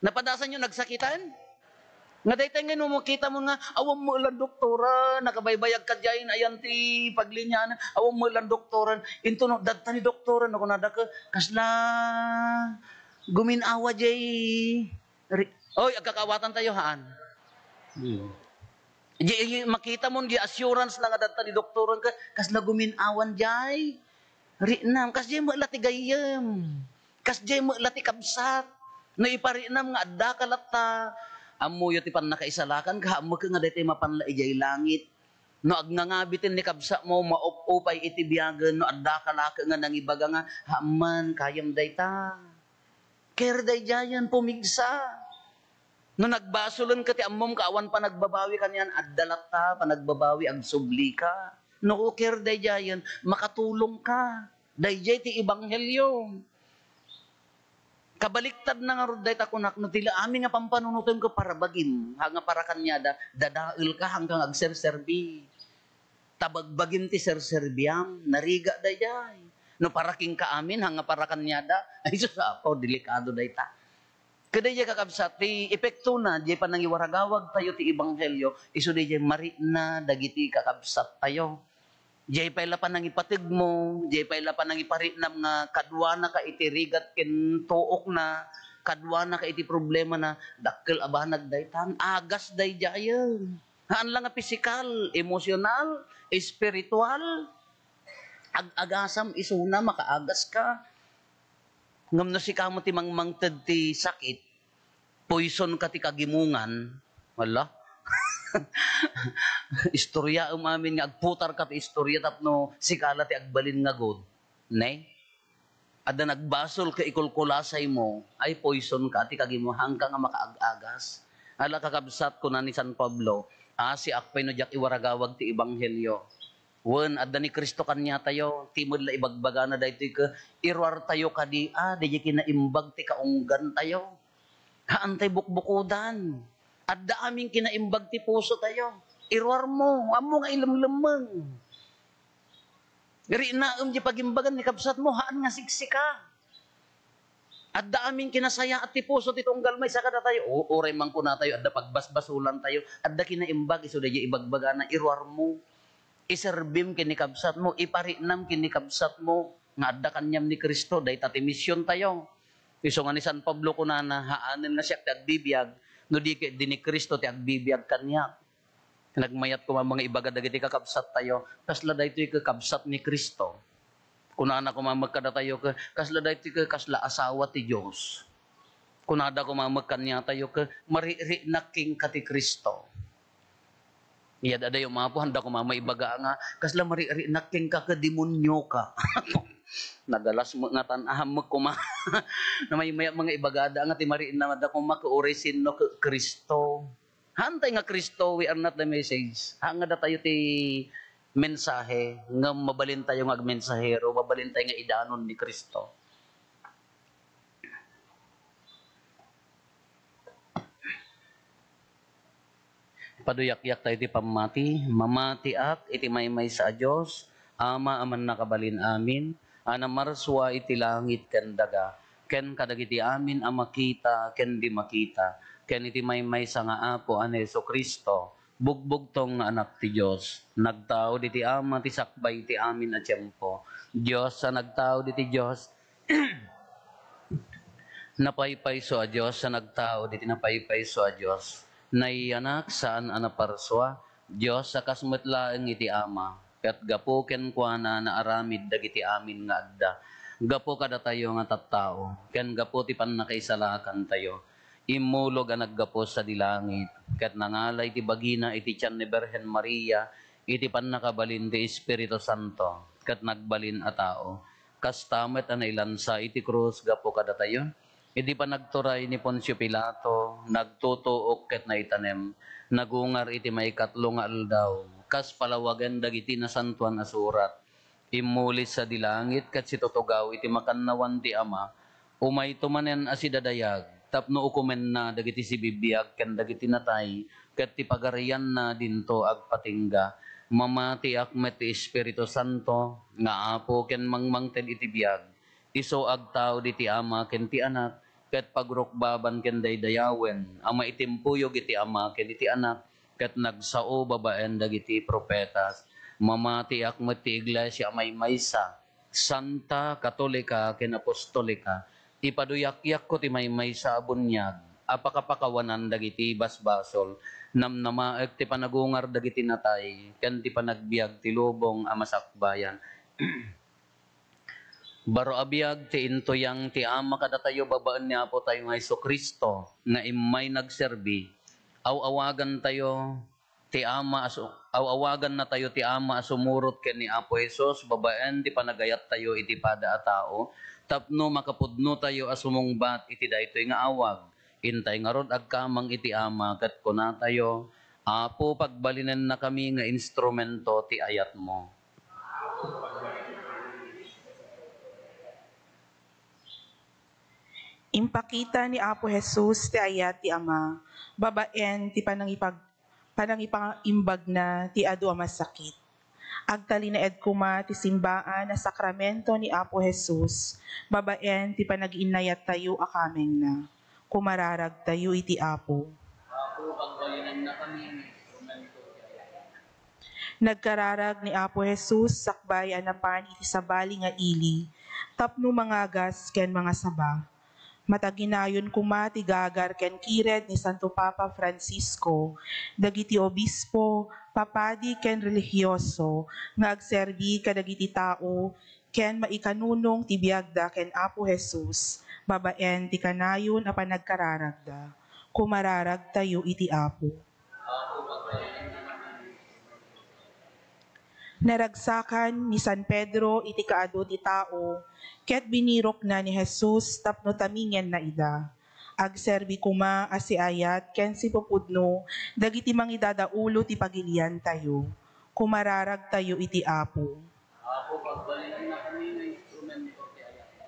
Napadasan yo nagsakitan? Nga daytay nga no makita mo nga, awan mo lang doktoran, nakabaybayag ka diay, ayan ti paglinya na, awan mo lang doktoran. Into no, dadta ni doktoran, no, kunada ka, kasla, guminawa jay, ri-, oy, agkakaawatan tayo, haan? Hmm. Di, di, makita mo, di assurance na nga dadta ni doktoran ka, kasla guminawan jay. Rinam, kasjay met la ti gayyem. Kasjay met la ti kabsat. No iparinam nga adda ka latta, ammoyo ti pannakaisalakan, ka ammo nga daytoy mapan la idiay langit. No agnangabiten ni kabsat mo, maup-upay iti biagen, no adda ka lake nga nangibaga nga, "Haman, kayam dayta." Ker daydiayen, pumigsa. No nagbasolen ka ti ammom ka awan panagbabawi kanian, adda latta panagbabawi, agsubli ka. No ker daydiayen, makatulong ka. Daydiay ti ebanghelio. Kabaliktad na ngarud dayta kunak, no ti la amin nga pampanunotem ket para bagim, ha nga para kaniada, dadael ka, hangka nga agserserbi. Ta bagbagim ti serserbiam, narigat daydiay. No para kenka amin, ha nga para kaniada, ay sus, Apo, delikado dayta. Ket daydiay kakabsat, ti epektona, diay panangiwaragawag tayo ti ebanghelio, isu daydiay marikna dagiti kakabsat tayo. Diay pay la panangipateg mo, diay pay la panangiparinam nga kaduana ka iti rigat ken tuokna, kaduana ka iti problemana, dakkel a banag daytan, agas daydiayen. Haan la nga pisikal, emosyonal, espiritual, ag-agasam isuna, makaagas ka. Ngem no sika met ti mangmangted ti sakit, poison ka ti kagimongan, hala? Istoryaem amin nga agputar ka ti istorya tapno sika la ti agbalin nga good. Ne? Adda nagbasol ket ikulkulasay mo, ay poison ka ti kagimongan, haanka nga makaag-agas. Ala, kakabsat, kuna ni San Pablo, "Asiak pay no diak iwaragawag ti ebanghelio." Wen, adda ni Cristo kaniatayo, ti met la ibagbagana daytoy ket iruartayo kadi, a, daydiay kinaimbag ti kaunggantayo. Haantay bukbukodan. Adda amin kinaimbag ti pusotayo. Iruar mo, ammo nga ilemlemmeng. Riknaem diay pagimbagan ni kabsat mo, haan nga siksika. Adda amin kinasayaat ti puso ti tunggal maysa kadatayo. O, uray man kunatayo, adda pagbasbasolantayo, adda kinaimbag, isu daydiay ibagbagana, iruar mo. Iserbim ken ni kabsat mo, ipariknam ken ni kabsat mo, nga adda kaniam ni Cristo, dayta ti misiontayo. Isu nga ni San Pablo kunana, "Haanen nga siak ti agbibiag, no di ket di ni Cristo ti agbibiag kaniak." Nagmayat koma nga ibaga dagiti kakabsattayo, kasla daytoy kakabsat ni Cristo. Kunana koma met kadatayo ket, kasla daytoy ket kasla asawa ti Dios. Kunada koma met kaniatayo ket, maririknak kenka ti Cristo. Iyad-adayo, Apo, handa koma maibaga nga, kasla maririknak kenka ket demonyo ka. Nagalas met nga tan-, ahammek koma. Namaymayat nga ibagada nga ti maririknak koma ket uray sinno ket Cristo. Hantay nga Cristo, we are not the message. Haan nga datayo ti mensahe, ngem mabalintayo nga agmensahero, mabalintayo nga idanon ni Cristo. Paduyakyak tayo ti pammati. Mamatiak iti maymaysa a Dios, Ama a mannakabalin amin, a namarsua iti langit ken daga, ken kadagiti amin a makita ken di makita, ken iti maymaysa nga Apo a ni Jesu-Cristo, bugbugtong nga Anak ti Dios, nagtaud iti Ama ti sakbay iti amin a tiempo. Dios a nagtaud iti Dios, napaypayso a Dios a nagtaud iti napaypayso a Dios. Nayanak saan a naparsua, Dios a kas met laeng iti Ama, ket gapu kenkuana naaramid dagiti amin nga adda. Gapu kadatayo nga tattao, ken gapu ti pannakaisalakantayo, immulog a naggapu sadi langit, ket nangalay ti bagina iti tian ni Birhen Maria, iti pannakabalin ti Espiritu Santo, ket nagbalin a tao. Kasta met a nailansa iti krus gapu kadatayo. Iti panagturay ni Poncio Pilato, nagtutuok ket naitanem, nagungar iti maikatlo nga aldaw, kas palawagen dagiti Nasantoan a Surat. Immuli sadi langit ket situtugaw iti makannawan ti Ama, umayto manen a sidadayag tapno ukomenna dagiti sibibiag ken dagiti natay, ket ti pagarianna dinto agpatingga. Mamatiak met ti Espiritu Santo nga Apo ken mangmangted iti biag. Isu agtaud iti Ama ken ti Anak, ket pagrukbaban ken daydayawen a maitimpuyog iti Ama ken iti Anak, ket nagsao babaen dagiti profetas. Mamatiak met ti iglesia a maymaysa, santa, katolika, ken apostolika. Ipaduyakyakko ti maymaysa a buniag a pakapakawanan dagiti basbasol. Namnamaek ti panagungar dagiti natay, ken ti panagbiag ti lubong a masakbayan. Baro a biag ti intuyang ti Ama kadatayo babaen ni Apotayo nga Jesu-Cristo nga immay nagserbi. Aw-awagantayo ti Ama a su-, aw-awagannatayo ti Ama a sumurot ken ni Apo Jesus babaen ti panagayattayo iti pada a tao tapno makapudnotayo a sumungbat iti daytoy nga awag. Intay ngarud agkamang iti Ama ket kunatayo, Apo, pagbalinennakami nga instrumento ti ayatmo. Impakita ni Apo Jesus ti ayat ti Ama babaen ti panangipag-, panangipaimbagna ti adu a masakit. Agtalinaed koma ti simbaan a sakramento ni Apo Jesus babaen ti panag-innayattayo a kamengna. Kumararagtayo iti Apo. Apo, pagbalinennakami nga instrumento ti ayatmo. Nagkararag ni Apo Jesus sakbay a napan iti sabali nga ili tapno mangagas ken mangasaba. Mataginayon koma ti gagar ken kired ni Santo Papa Francisco, dagiti obispo, papadi ken relihioso nga agserbi kadagiti tao ken maikanunong ti biagda ken Apo Jesus babaen ti kanayon a panagkararagda. Kumararagtayo iti Apo. Naragsakan ni San Pedro iti kaadu ti tao, ket binirokna ni Jesus tapno tamingenna ida. Agserbi koma a siayat ken sipupudno dagiti mangidadaulo ti pagiliantayo. Kumararagtayo iti Apo. Apo, pagbalinennakami nga instrumento ti ayatmo.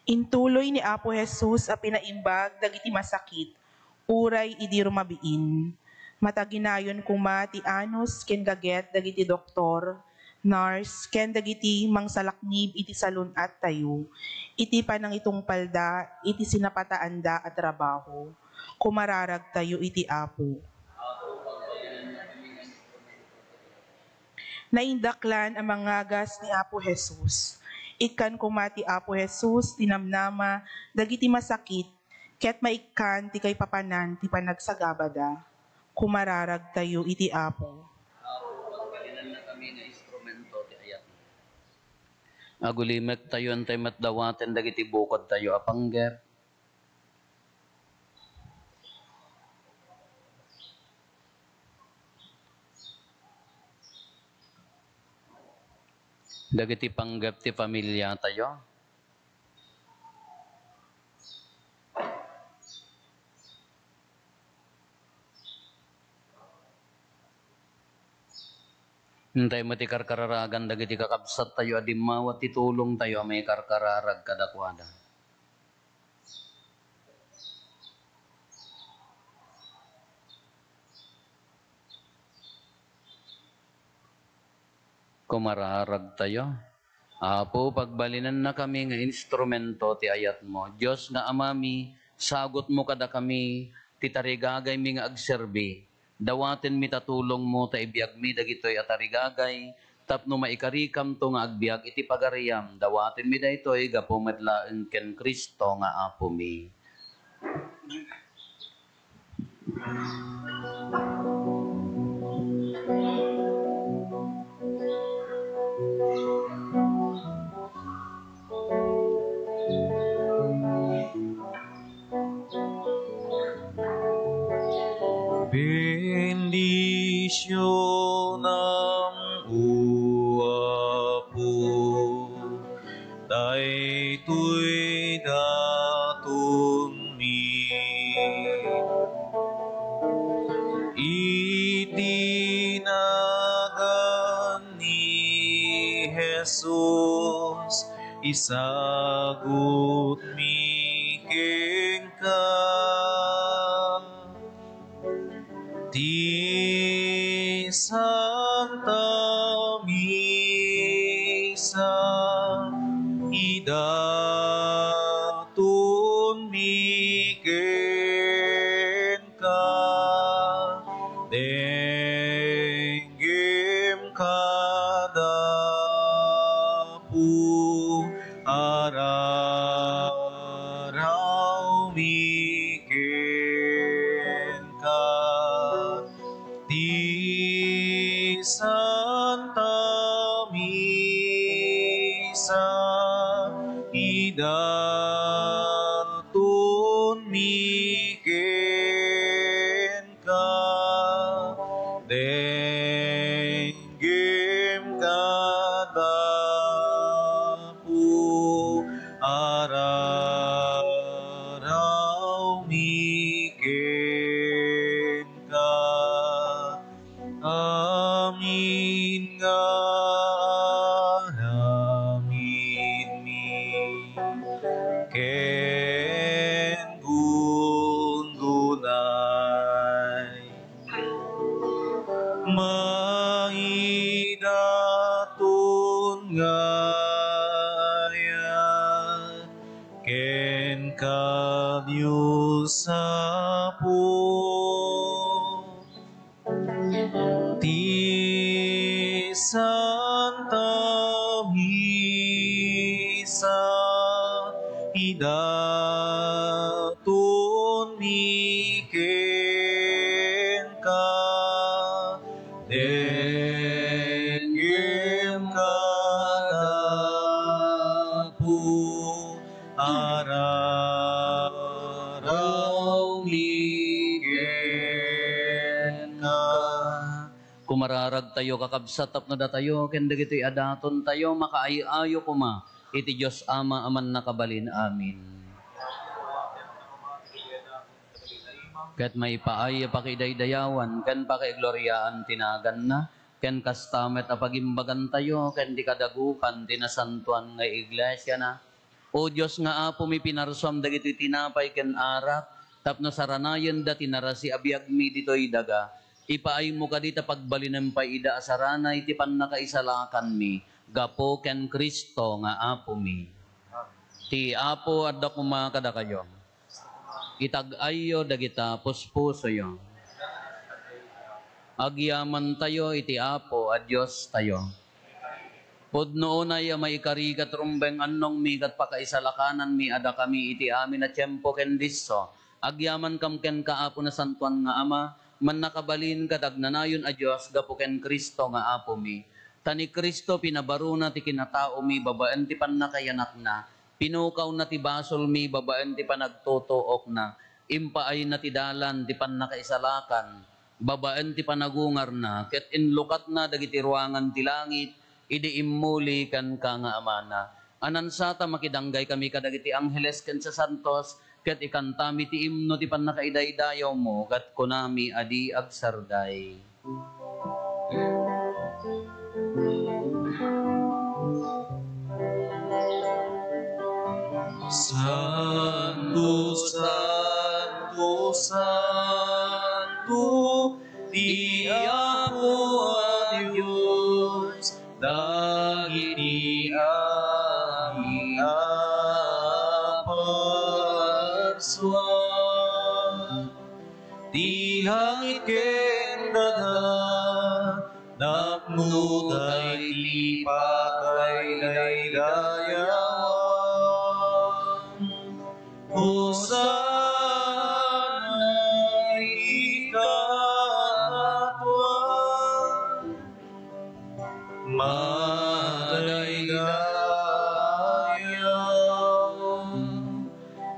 Intuloy ni Apo Jesus a pinaimbag dagiti masakit uray idi rumabiin. Mataginayon koma ti anus ken gaget dagiti doktor, nurse, ken dagiti mangsalaknib iti salun-attayo iti panangitungpalda iti sinapataanda a trabaho. Kumararagtayo iti Apo. Naindaklan a mangagas ni Apo Jesus. Ikkan koma ti Apo Jesus ti namnama dagiti masakit ket maikkan ti kaipapanan ti panagsagabada. Kumararagtayo iti Apo. Apo, pagbalinennakami nga instrumento ti ayatmo. Agulimektayo intay met dawaten dagiti bukodtayo a panggep. Dagiti panggep ti familiatayo. Intay met ti karkararagan dagiti kakabsattayo a dimmawa ti tulongtayo a maikarkararag kadakuada. Kumararagtayo. Apo, pagbalinennakami nga instrumento ti ayatmo. Dios nga Amami, sagutmo kadakami ti tarigagaymi nga agserbi. Dawatenmi ta tulongmo ta ibiagmi dagitoy a tarigagay tapno maikarikamto nga agbiag iti pagariam. Dawatenmi daytoy gapu met laeng ken Cristo nga Apomi. Bendicionam, O Apo, daytoy datonmi. Iti na Jesus, isagutmi kenka. Ti Santa Misa, idatonmi kenka. Denggem kada Apo, ararawmi kenka. Ti Santa Misa, idatonmi kenka. Denggem kada Apo, ararawmi kenka. Amin nga aramidmi ken gungunay. Maidaton nga ayat kenka, Dios Apo. Ti Santa Misa, idatonmi kenka. Denggem kada Apo, ararawmi kenka. Kumararagtayo, kakabsat, tapno datayo ken dagitoy a datontayo makaay-ayo koma iti Dios Ama a Mannakabalin. Amin. Ket maipaay a pakidaydayawan ken pakaigloriaan ti naganna, ken kasta met a pagimbagantayo ken ti kadagupan ti nasantoan nga iglesiana. O Dios nga Apomi, pinarsuam dagitoy tinapay ken arak tapno saranayenda ti narasi a biagmi ditoy daga. Ipaaymo kadi ta pagbalinem pay ida a saranay ti pannakaisalakanmi gapu ken Cristo nga Apomi. Ti Apo adda koma kadakayo. Itag-ayyo dagita puspusoyo. Agyamantayo iti Apo a Diostayo. Pudno unay a maikari ket rumbeng annongmi ket pakaisalakananmi a dakami iti amin a tiempo ken disso. Agyamankam kenka, Apo Nasantoan nga Ama, mannakabalin ket agnanayon a Dios gapu ken Cristo nga Apomi. Ta ni Cristo pinabaruna ti kinataomi babaen ti pannakayanakna, pinukawna ti basolmi babaen ti panagtutuokna, impaayna ti dalan ti pannakaisalakan babaen ti panagungarna, ket inlukatna dagiti ruangan ti langit idi immuli kenka nga Amana. Anansata, makidanggay kami kadagiti angheles ken sasantos, ket ikantami ti imno ti pannakaidaydayawmo, ket kunami a di agsarday. Santo, santo, santo, ti Apo a Dios dagiti amin a parsua. Ti langit ken daga napnoda iti pakaidaydayawan. Hosanna iti kangatoan. Madaydayaw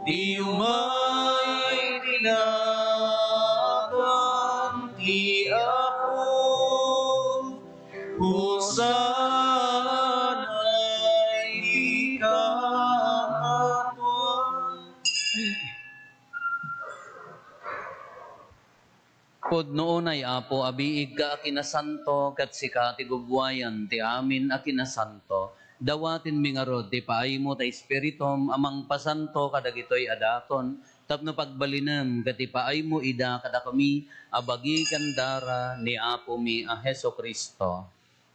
ti umay iti nagan ti Apo. Hosanna iti kangatoan. No unay, Apo, a biig ka a kinasanto, ket sika ti gubbuayan ti amin a kinasanto. Dawatenmi ngarud ti paaymo ta Espiritum a mangpasanto kadagitoy a daton, tapno pagbalinem ket ipaaymo ida kadakami a bagi ken dara ni Apomi a Jesu-Cristo.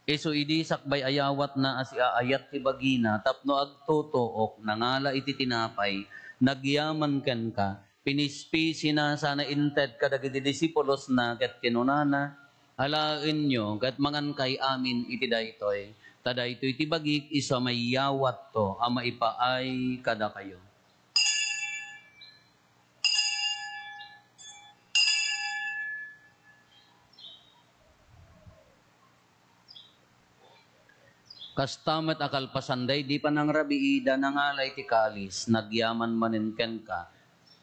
Isu idi sakbay a yawatna a siaayat ti bagina tapno agtutuok, nangala iti tinapay, nagyaman kenka, pinispisina sana inted kadagiti disipulosna ket kinunana, "Alaenyo ket mangankay amin iti daytoy, ta daytoy ti bagik isu a maiyawatto a maipaay kadakayo." Kasta met a kalpasan daydi panangrabiida, nangala iti kalis, nagyaman manen kenka,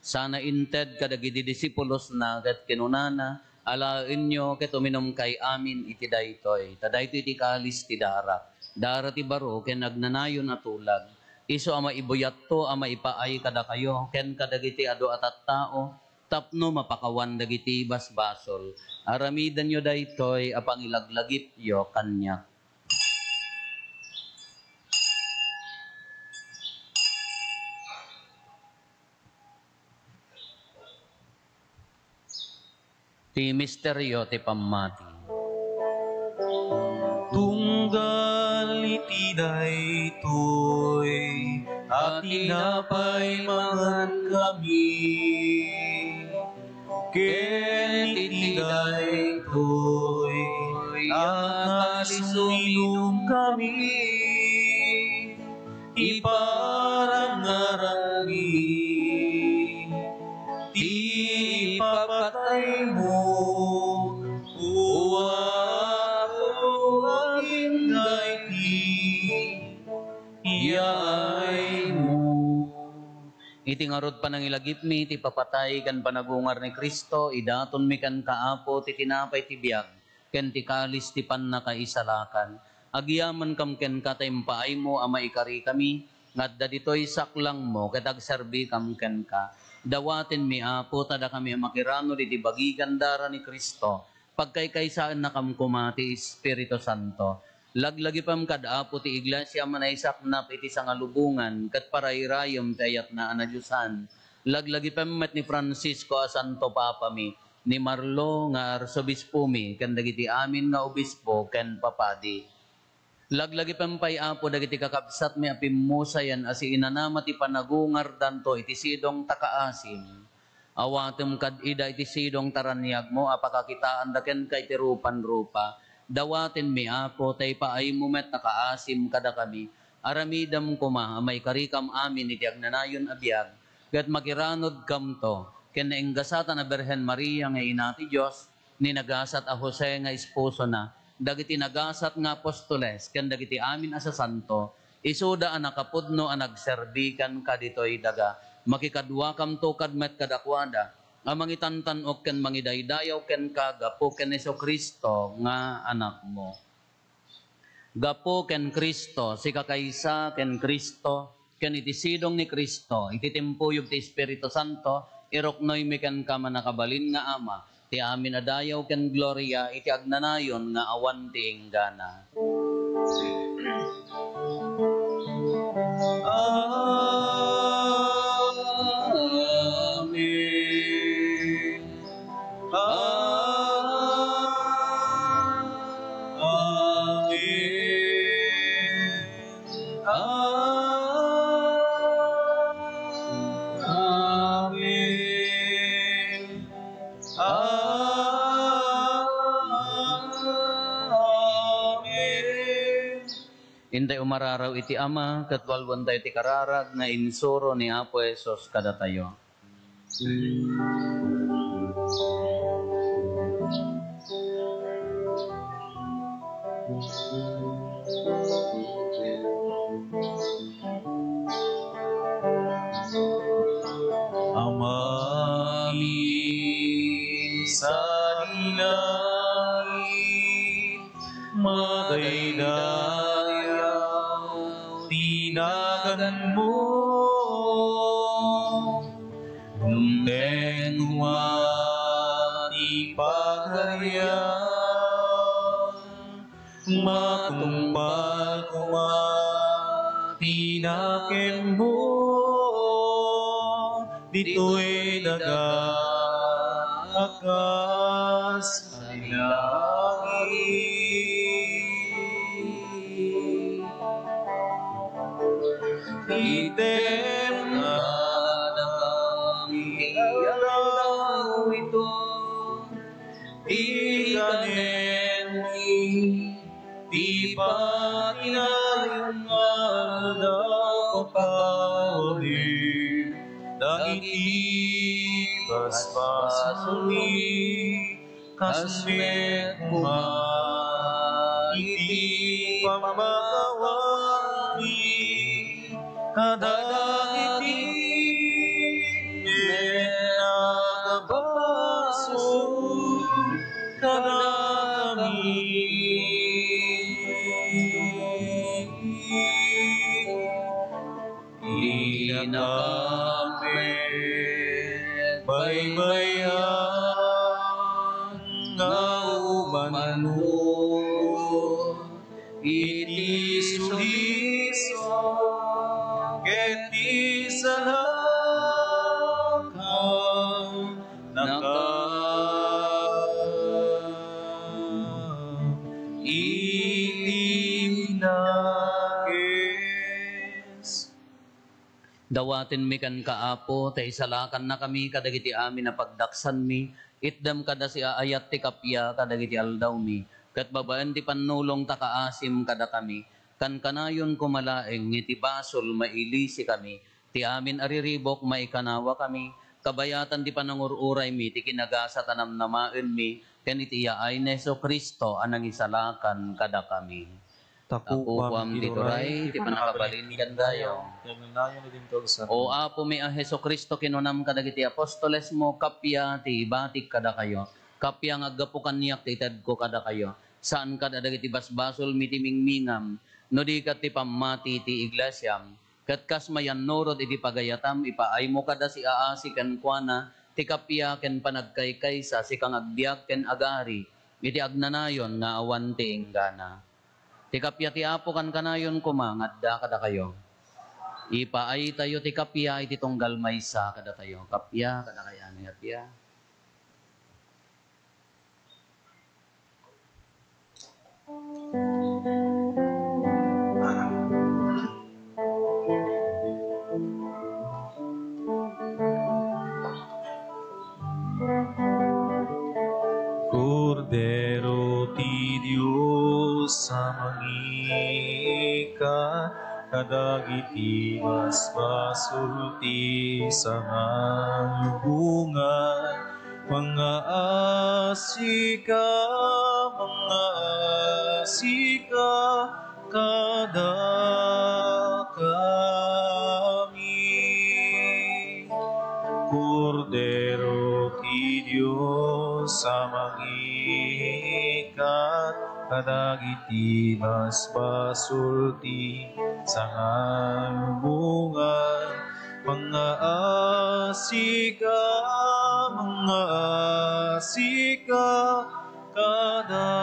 sana inted kadagiti disipulosna ket kinunana, "Alaenyo ket uminumkay amin iti daytoy, ta daytoy ti kalis ti darak, dara ti baro ken agnanayon a tulag, isu a maibuyatto a maipaay kadakayo ken kadagiti adu a tattao, tapno mapakawan dagiti basbasol. Aramidenyo daytoy a pangilaglagipyo kaniak." Ti misterio ti pammati. Tunggal iti daytoy a tinapay mangankami, ken iti daytoy a kalis uminumkami, iparangarangmi ti ipapataymo, O Apo, agingga iti yaaymo. Iti ngarud panangilagipmi ti papatay ken panagungar ni Cristo, idatonmi kenka, Apo, ti tinapay ti biag ken ti kalis ti pannakaisalakan. Agyamankam kenka ta impaaymo a maikarikami nga adda ditoy saklangmo ket agserbikam kenka. Dawatenmi, Apo, ta dakami a makiranod iti bagi ken dara ni Cristo, pagkaykaysaennakam koma ti Espiritu Santo. Laglagipem kad Apo ti Iglesia a manaisaknap iti sangalubongan ket parairayem ti ayatna a nadiosan. Laglagipem met ni Francisco a Santo Papami, ni Marlo nga arsobispomi, ken dagiti amin nga obispo ken papadi. Laglagipem pay, Apo, dagiti kakabsatmi a pimmusayen a siinanama ti panagungardanto iti sidong ta kaasim. Awatem kad ida iti sidong ta raniagmo a pakakitaanda kenka iti rupan-rupa. Dawatenmi, Apo, ta ipaaymo met ta kaasim kadakami. Aramidem koma a maikarikam amin iti agnanayon a biag, ket makiranodkamto ken nainggasatan a Birhen Maria nga ina ti Dios, ni nagasat a Jose nga esposona, dagiti nagasat nga apostoles, ken dagiti amin a sasanto, isuda a nakapudno a nagserbi kenka ditoy daga. Makikaduakamto kad met kadakuada a mangitantan-ok ken mangidaydayaw kenka gapu ken Jesu-Cristo nga Anakmo. Gapu ken Cristo, sikakaysa ken Cristo, ken iti sidong ni Cristo, iti timpuyog ti Espiritu Santo, iruknoymi kenka, mannakabalin nga Ama, ti amin a dayaw ken gloria iti agnanayon nga awan ti inggana. Amen. Amen. Amen. Intay umararaw iti Ama, ket walwentayo ti kararag nga insuro ni Apo Jesus kadatayo. Amami sadi langit, madaydayaw ti naganmo. Dumteng koma ti pag- Matungpal koma ti nakemmo, ditoy daga a kas langit. Item kadakami ti aldaw ito, ikanenmi ti patinayon nga aldaw, pakawanen dagiti basbasolmi, kas met koma iti pammakawami kadagiti nakabasol kadakami. Inakam met baybayan nga umanod iti sudiso ket ti salakannaka iti nakes. Dawatenmi kenka, Apo, ta isalakannakami kadagiti amin a pagdaksanmi. Itdem kada siaayat ti kappia kadagiti aldawmi, ket babaen ti pannulong ta kaasim kadakami, kankanayon koma laeng iti basol mailisikami, ti amin a riribuk maikanawakami, kabayatan ti panangur-uraymi ti kinagasat a namnamaenmi, ken iti yaay ni Jesu-Cristo a nangisalakan kadakami. Ta kukuam ti turay, ti pannakabalin ken dayong. Ti agnanayon idin kaugsan. O Apomi a Jesu-Cristo, kinunam kadagiti apostolesmo, kappia ti ibatik kadakayo. Kappia nga aggapu kaniak ti itedko kadakayo. Saan kadagiti basbasolmi ti mingmingam, no di ket ti pammati ti iglesiam. Ket kas mayannurot iti pagayatam, ipaaymo kada siaasi kenkuana ti kappia ken panagkaykaysa, sika nga agbiag ken agari iti agnanayon nga awan ti inggana. Ti kappia ti Apo kankanayon koma nga adda kadakayo. Ipaaytayo ti kappia iti tunggal maysa kadatayo. Kappia kadakayo, kappia. Kordero ti Dios a mangikat kadagiti basbasol ti sangalubongan, mangaasika, mangaasika kadakami. Kordero ti Dios a mangikat kadagiti basbasol ti sangalubongan, mangaasika, mangaasika kadakami.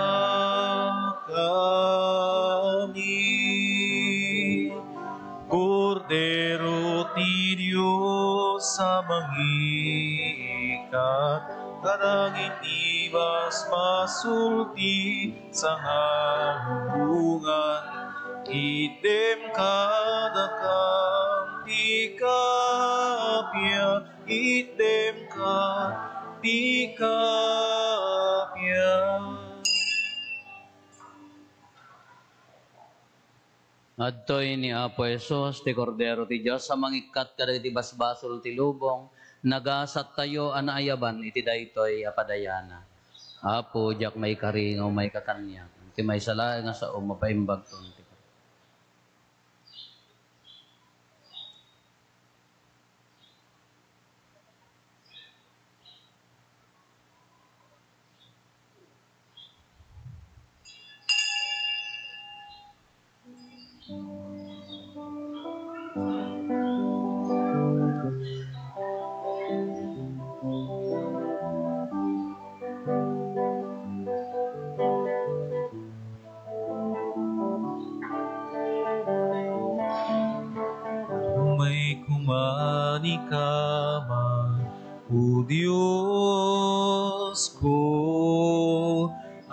Kordero ti Dios a mangikat kadagiti basbasol ti sangalubongan, itdem kadakam ti kappia, itdem ka ti kappia. Adtoy ni Apo Jesus, ti Kordero ti Dios a mangikkat kadagiti basbasol ti lubong, nagasattayo a naayaban iti daytoy a padayana. Apo, diak maikari nga umayka kaniak. Ti maysa laeng a sao, mapaimbagton ti Kama, O Diosko,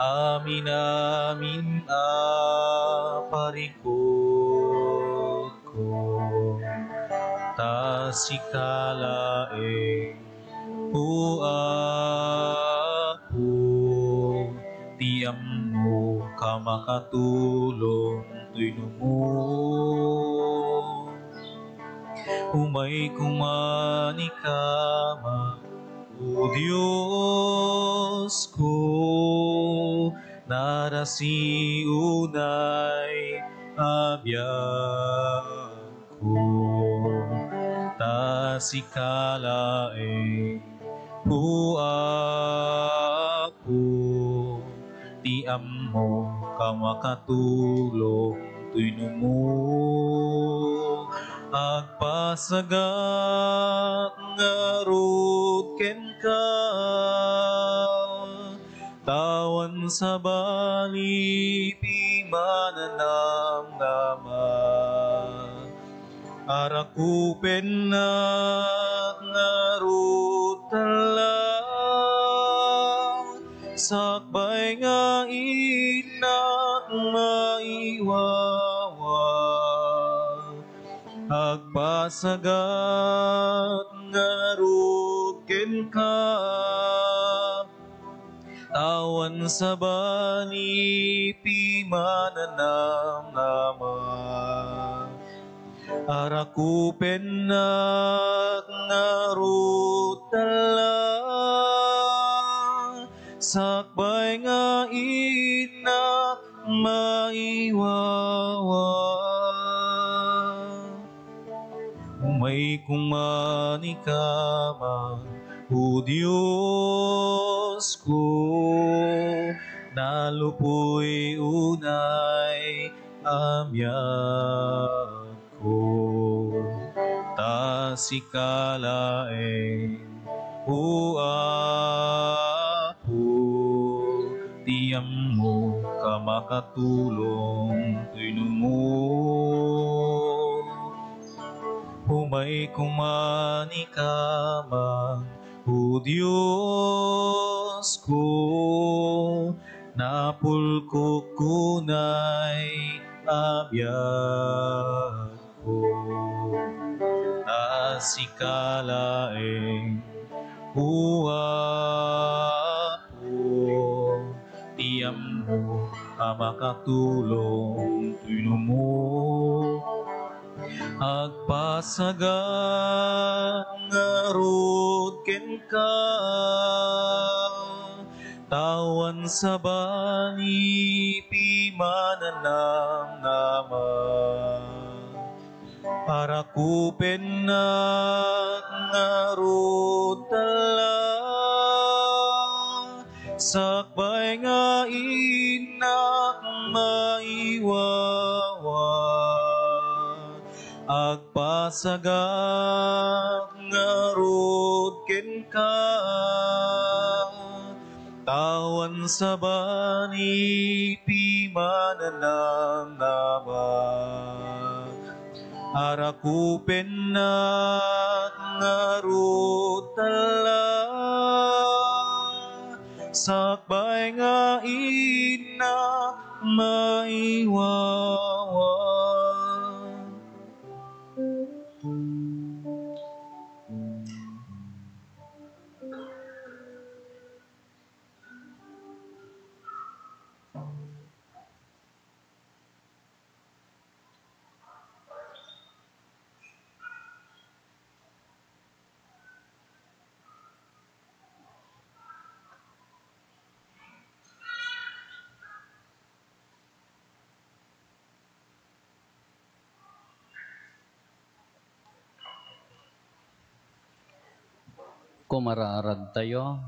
amin-amin a parikutko, ta sika laeng, O Apo, ti ammok a makatulong toy numo. Umay koma ni Kama, O Diosko, narasi unay a biagko, ta sika laeng, O Apo, ti ammok a makatulong toy numo. Agpasagak ngarud kenka, ta awan sabali ti mananamnama. Arakupennak ngarud tala, sakbay nga innak maiwawa. Agpasagak ngarud kenka, ta awan sabali ti mananamnama. Arakupennak ngarud tala, sakbay nga innak maiwawa. Umay koma ni Kama, O Diosko, nalupoy unay a biagko, ta sika laeng, O Apo, ti ammok a makatulong toy numo. Umay koma ni Kama, O Diosko, napulkok unay a biagko, ta sika laeng, O Apo, ti ammok a makatulong toy numo. Agpasagak ngarud kenka, ta awan sabali ti mananamnama. Arakupennak ngarud tala, sakbay nga innak maiwawa. Agpasagak ngarud kenka, ta awan sabali ti mananamnama. Arakupennak ngarud tala, sakbay nga innak maiwawa. Kumaraaragtayo.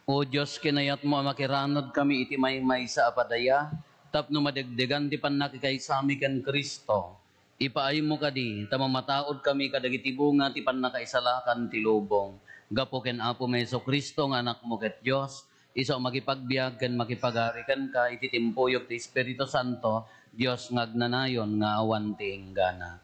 O Dios, kinayatmo a makiranudkami iti maymaysa a padaya tapno madegdegan ti pannakikaysami ken Cristo. Ipaaymo kadi ta mamataudkami kadagiti bunga ti pannakaisalakan ti lubong. Gapu ken Apomi Jesu-Cristo nga Anakmo ket Dios, isu a makipagbiag ken makipagari kenka iti timpuyog ti Espiritu Santo, Dios nga agnanayon nga awan ti inggana.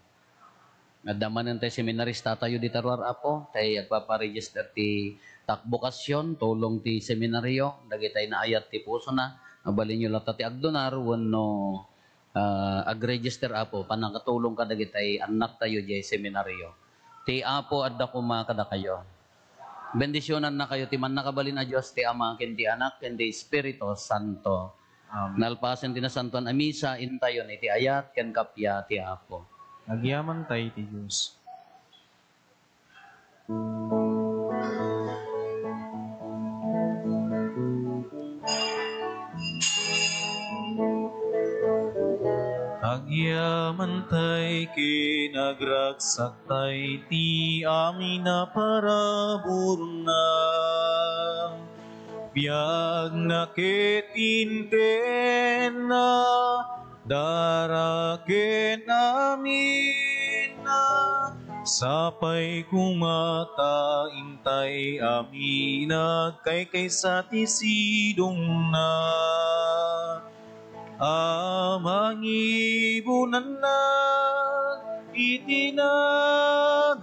Adda manen tay seminarista tayo dita ruar, Apo, tay agpapa-register ti takbokasyon, tulong ti seminaryo, dagitay naayat ti pusona, mabalinyo latta ti agdonar wenno, ah, ag-register, Apo, pannakatulong kadagitay annak tayo diay seminaryo. Ti Apo adda koma kadakayo. Bendisionannakayo ti mannakabalin a Dios, ti Ama, ken ti Anak, ken ti Espiritu Santo. Amen. Nalpasen ti nasantoan a misa, intayon iti ayat ken kappia ti Apo. Agyaman tay ti Dios. Agyaman tay ken agragsak tay ti amin a paraburna. Biagna ket intenna, dara ken aminna, sapay koma ta intay amin agkaykaysa ti sidongna. A mangibunanna iti nagan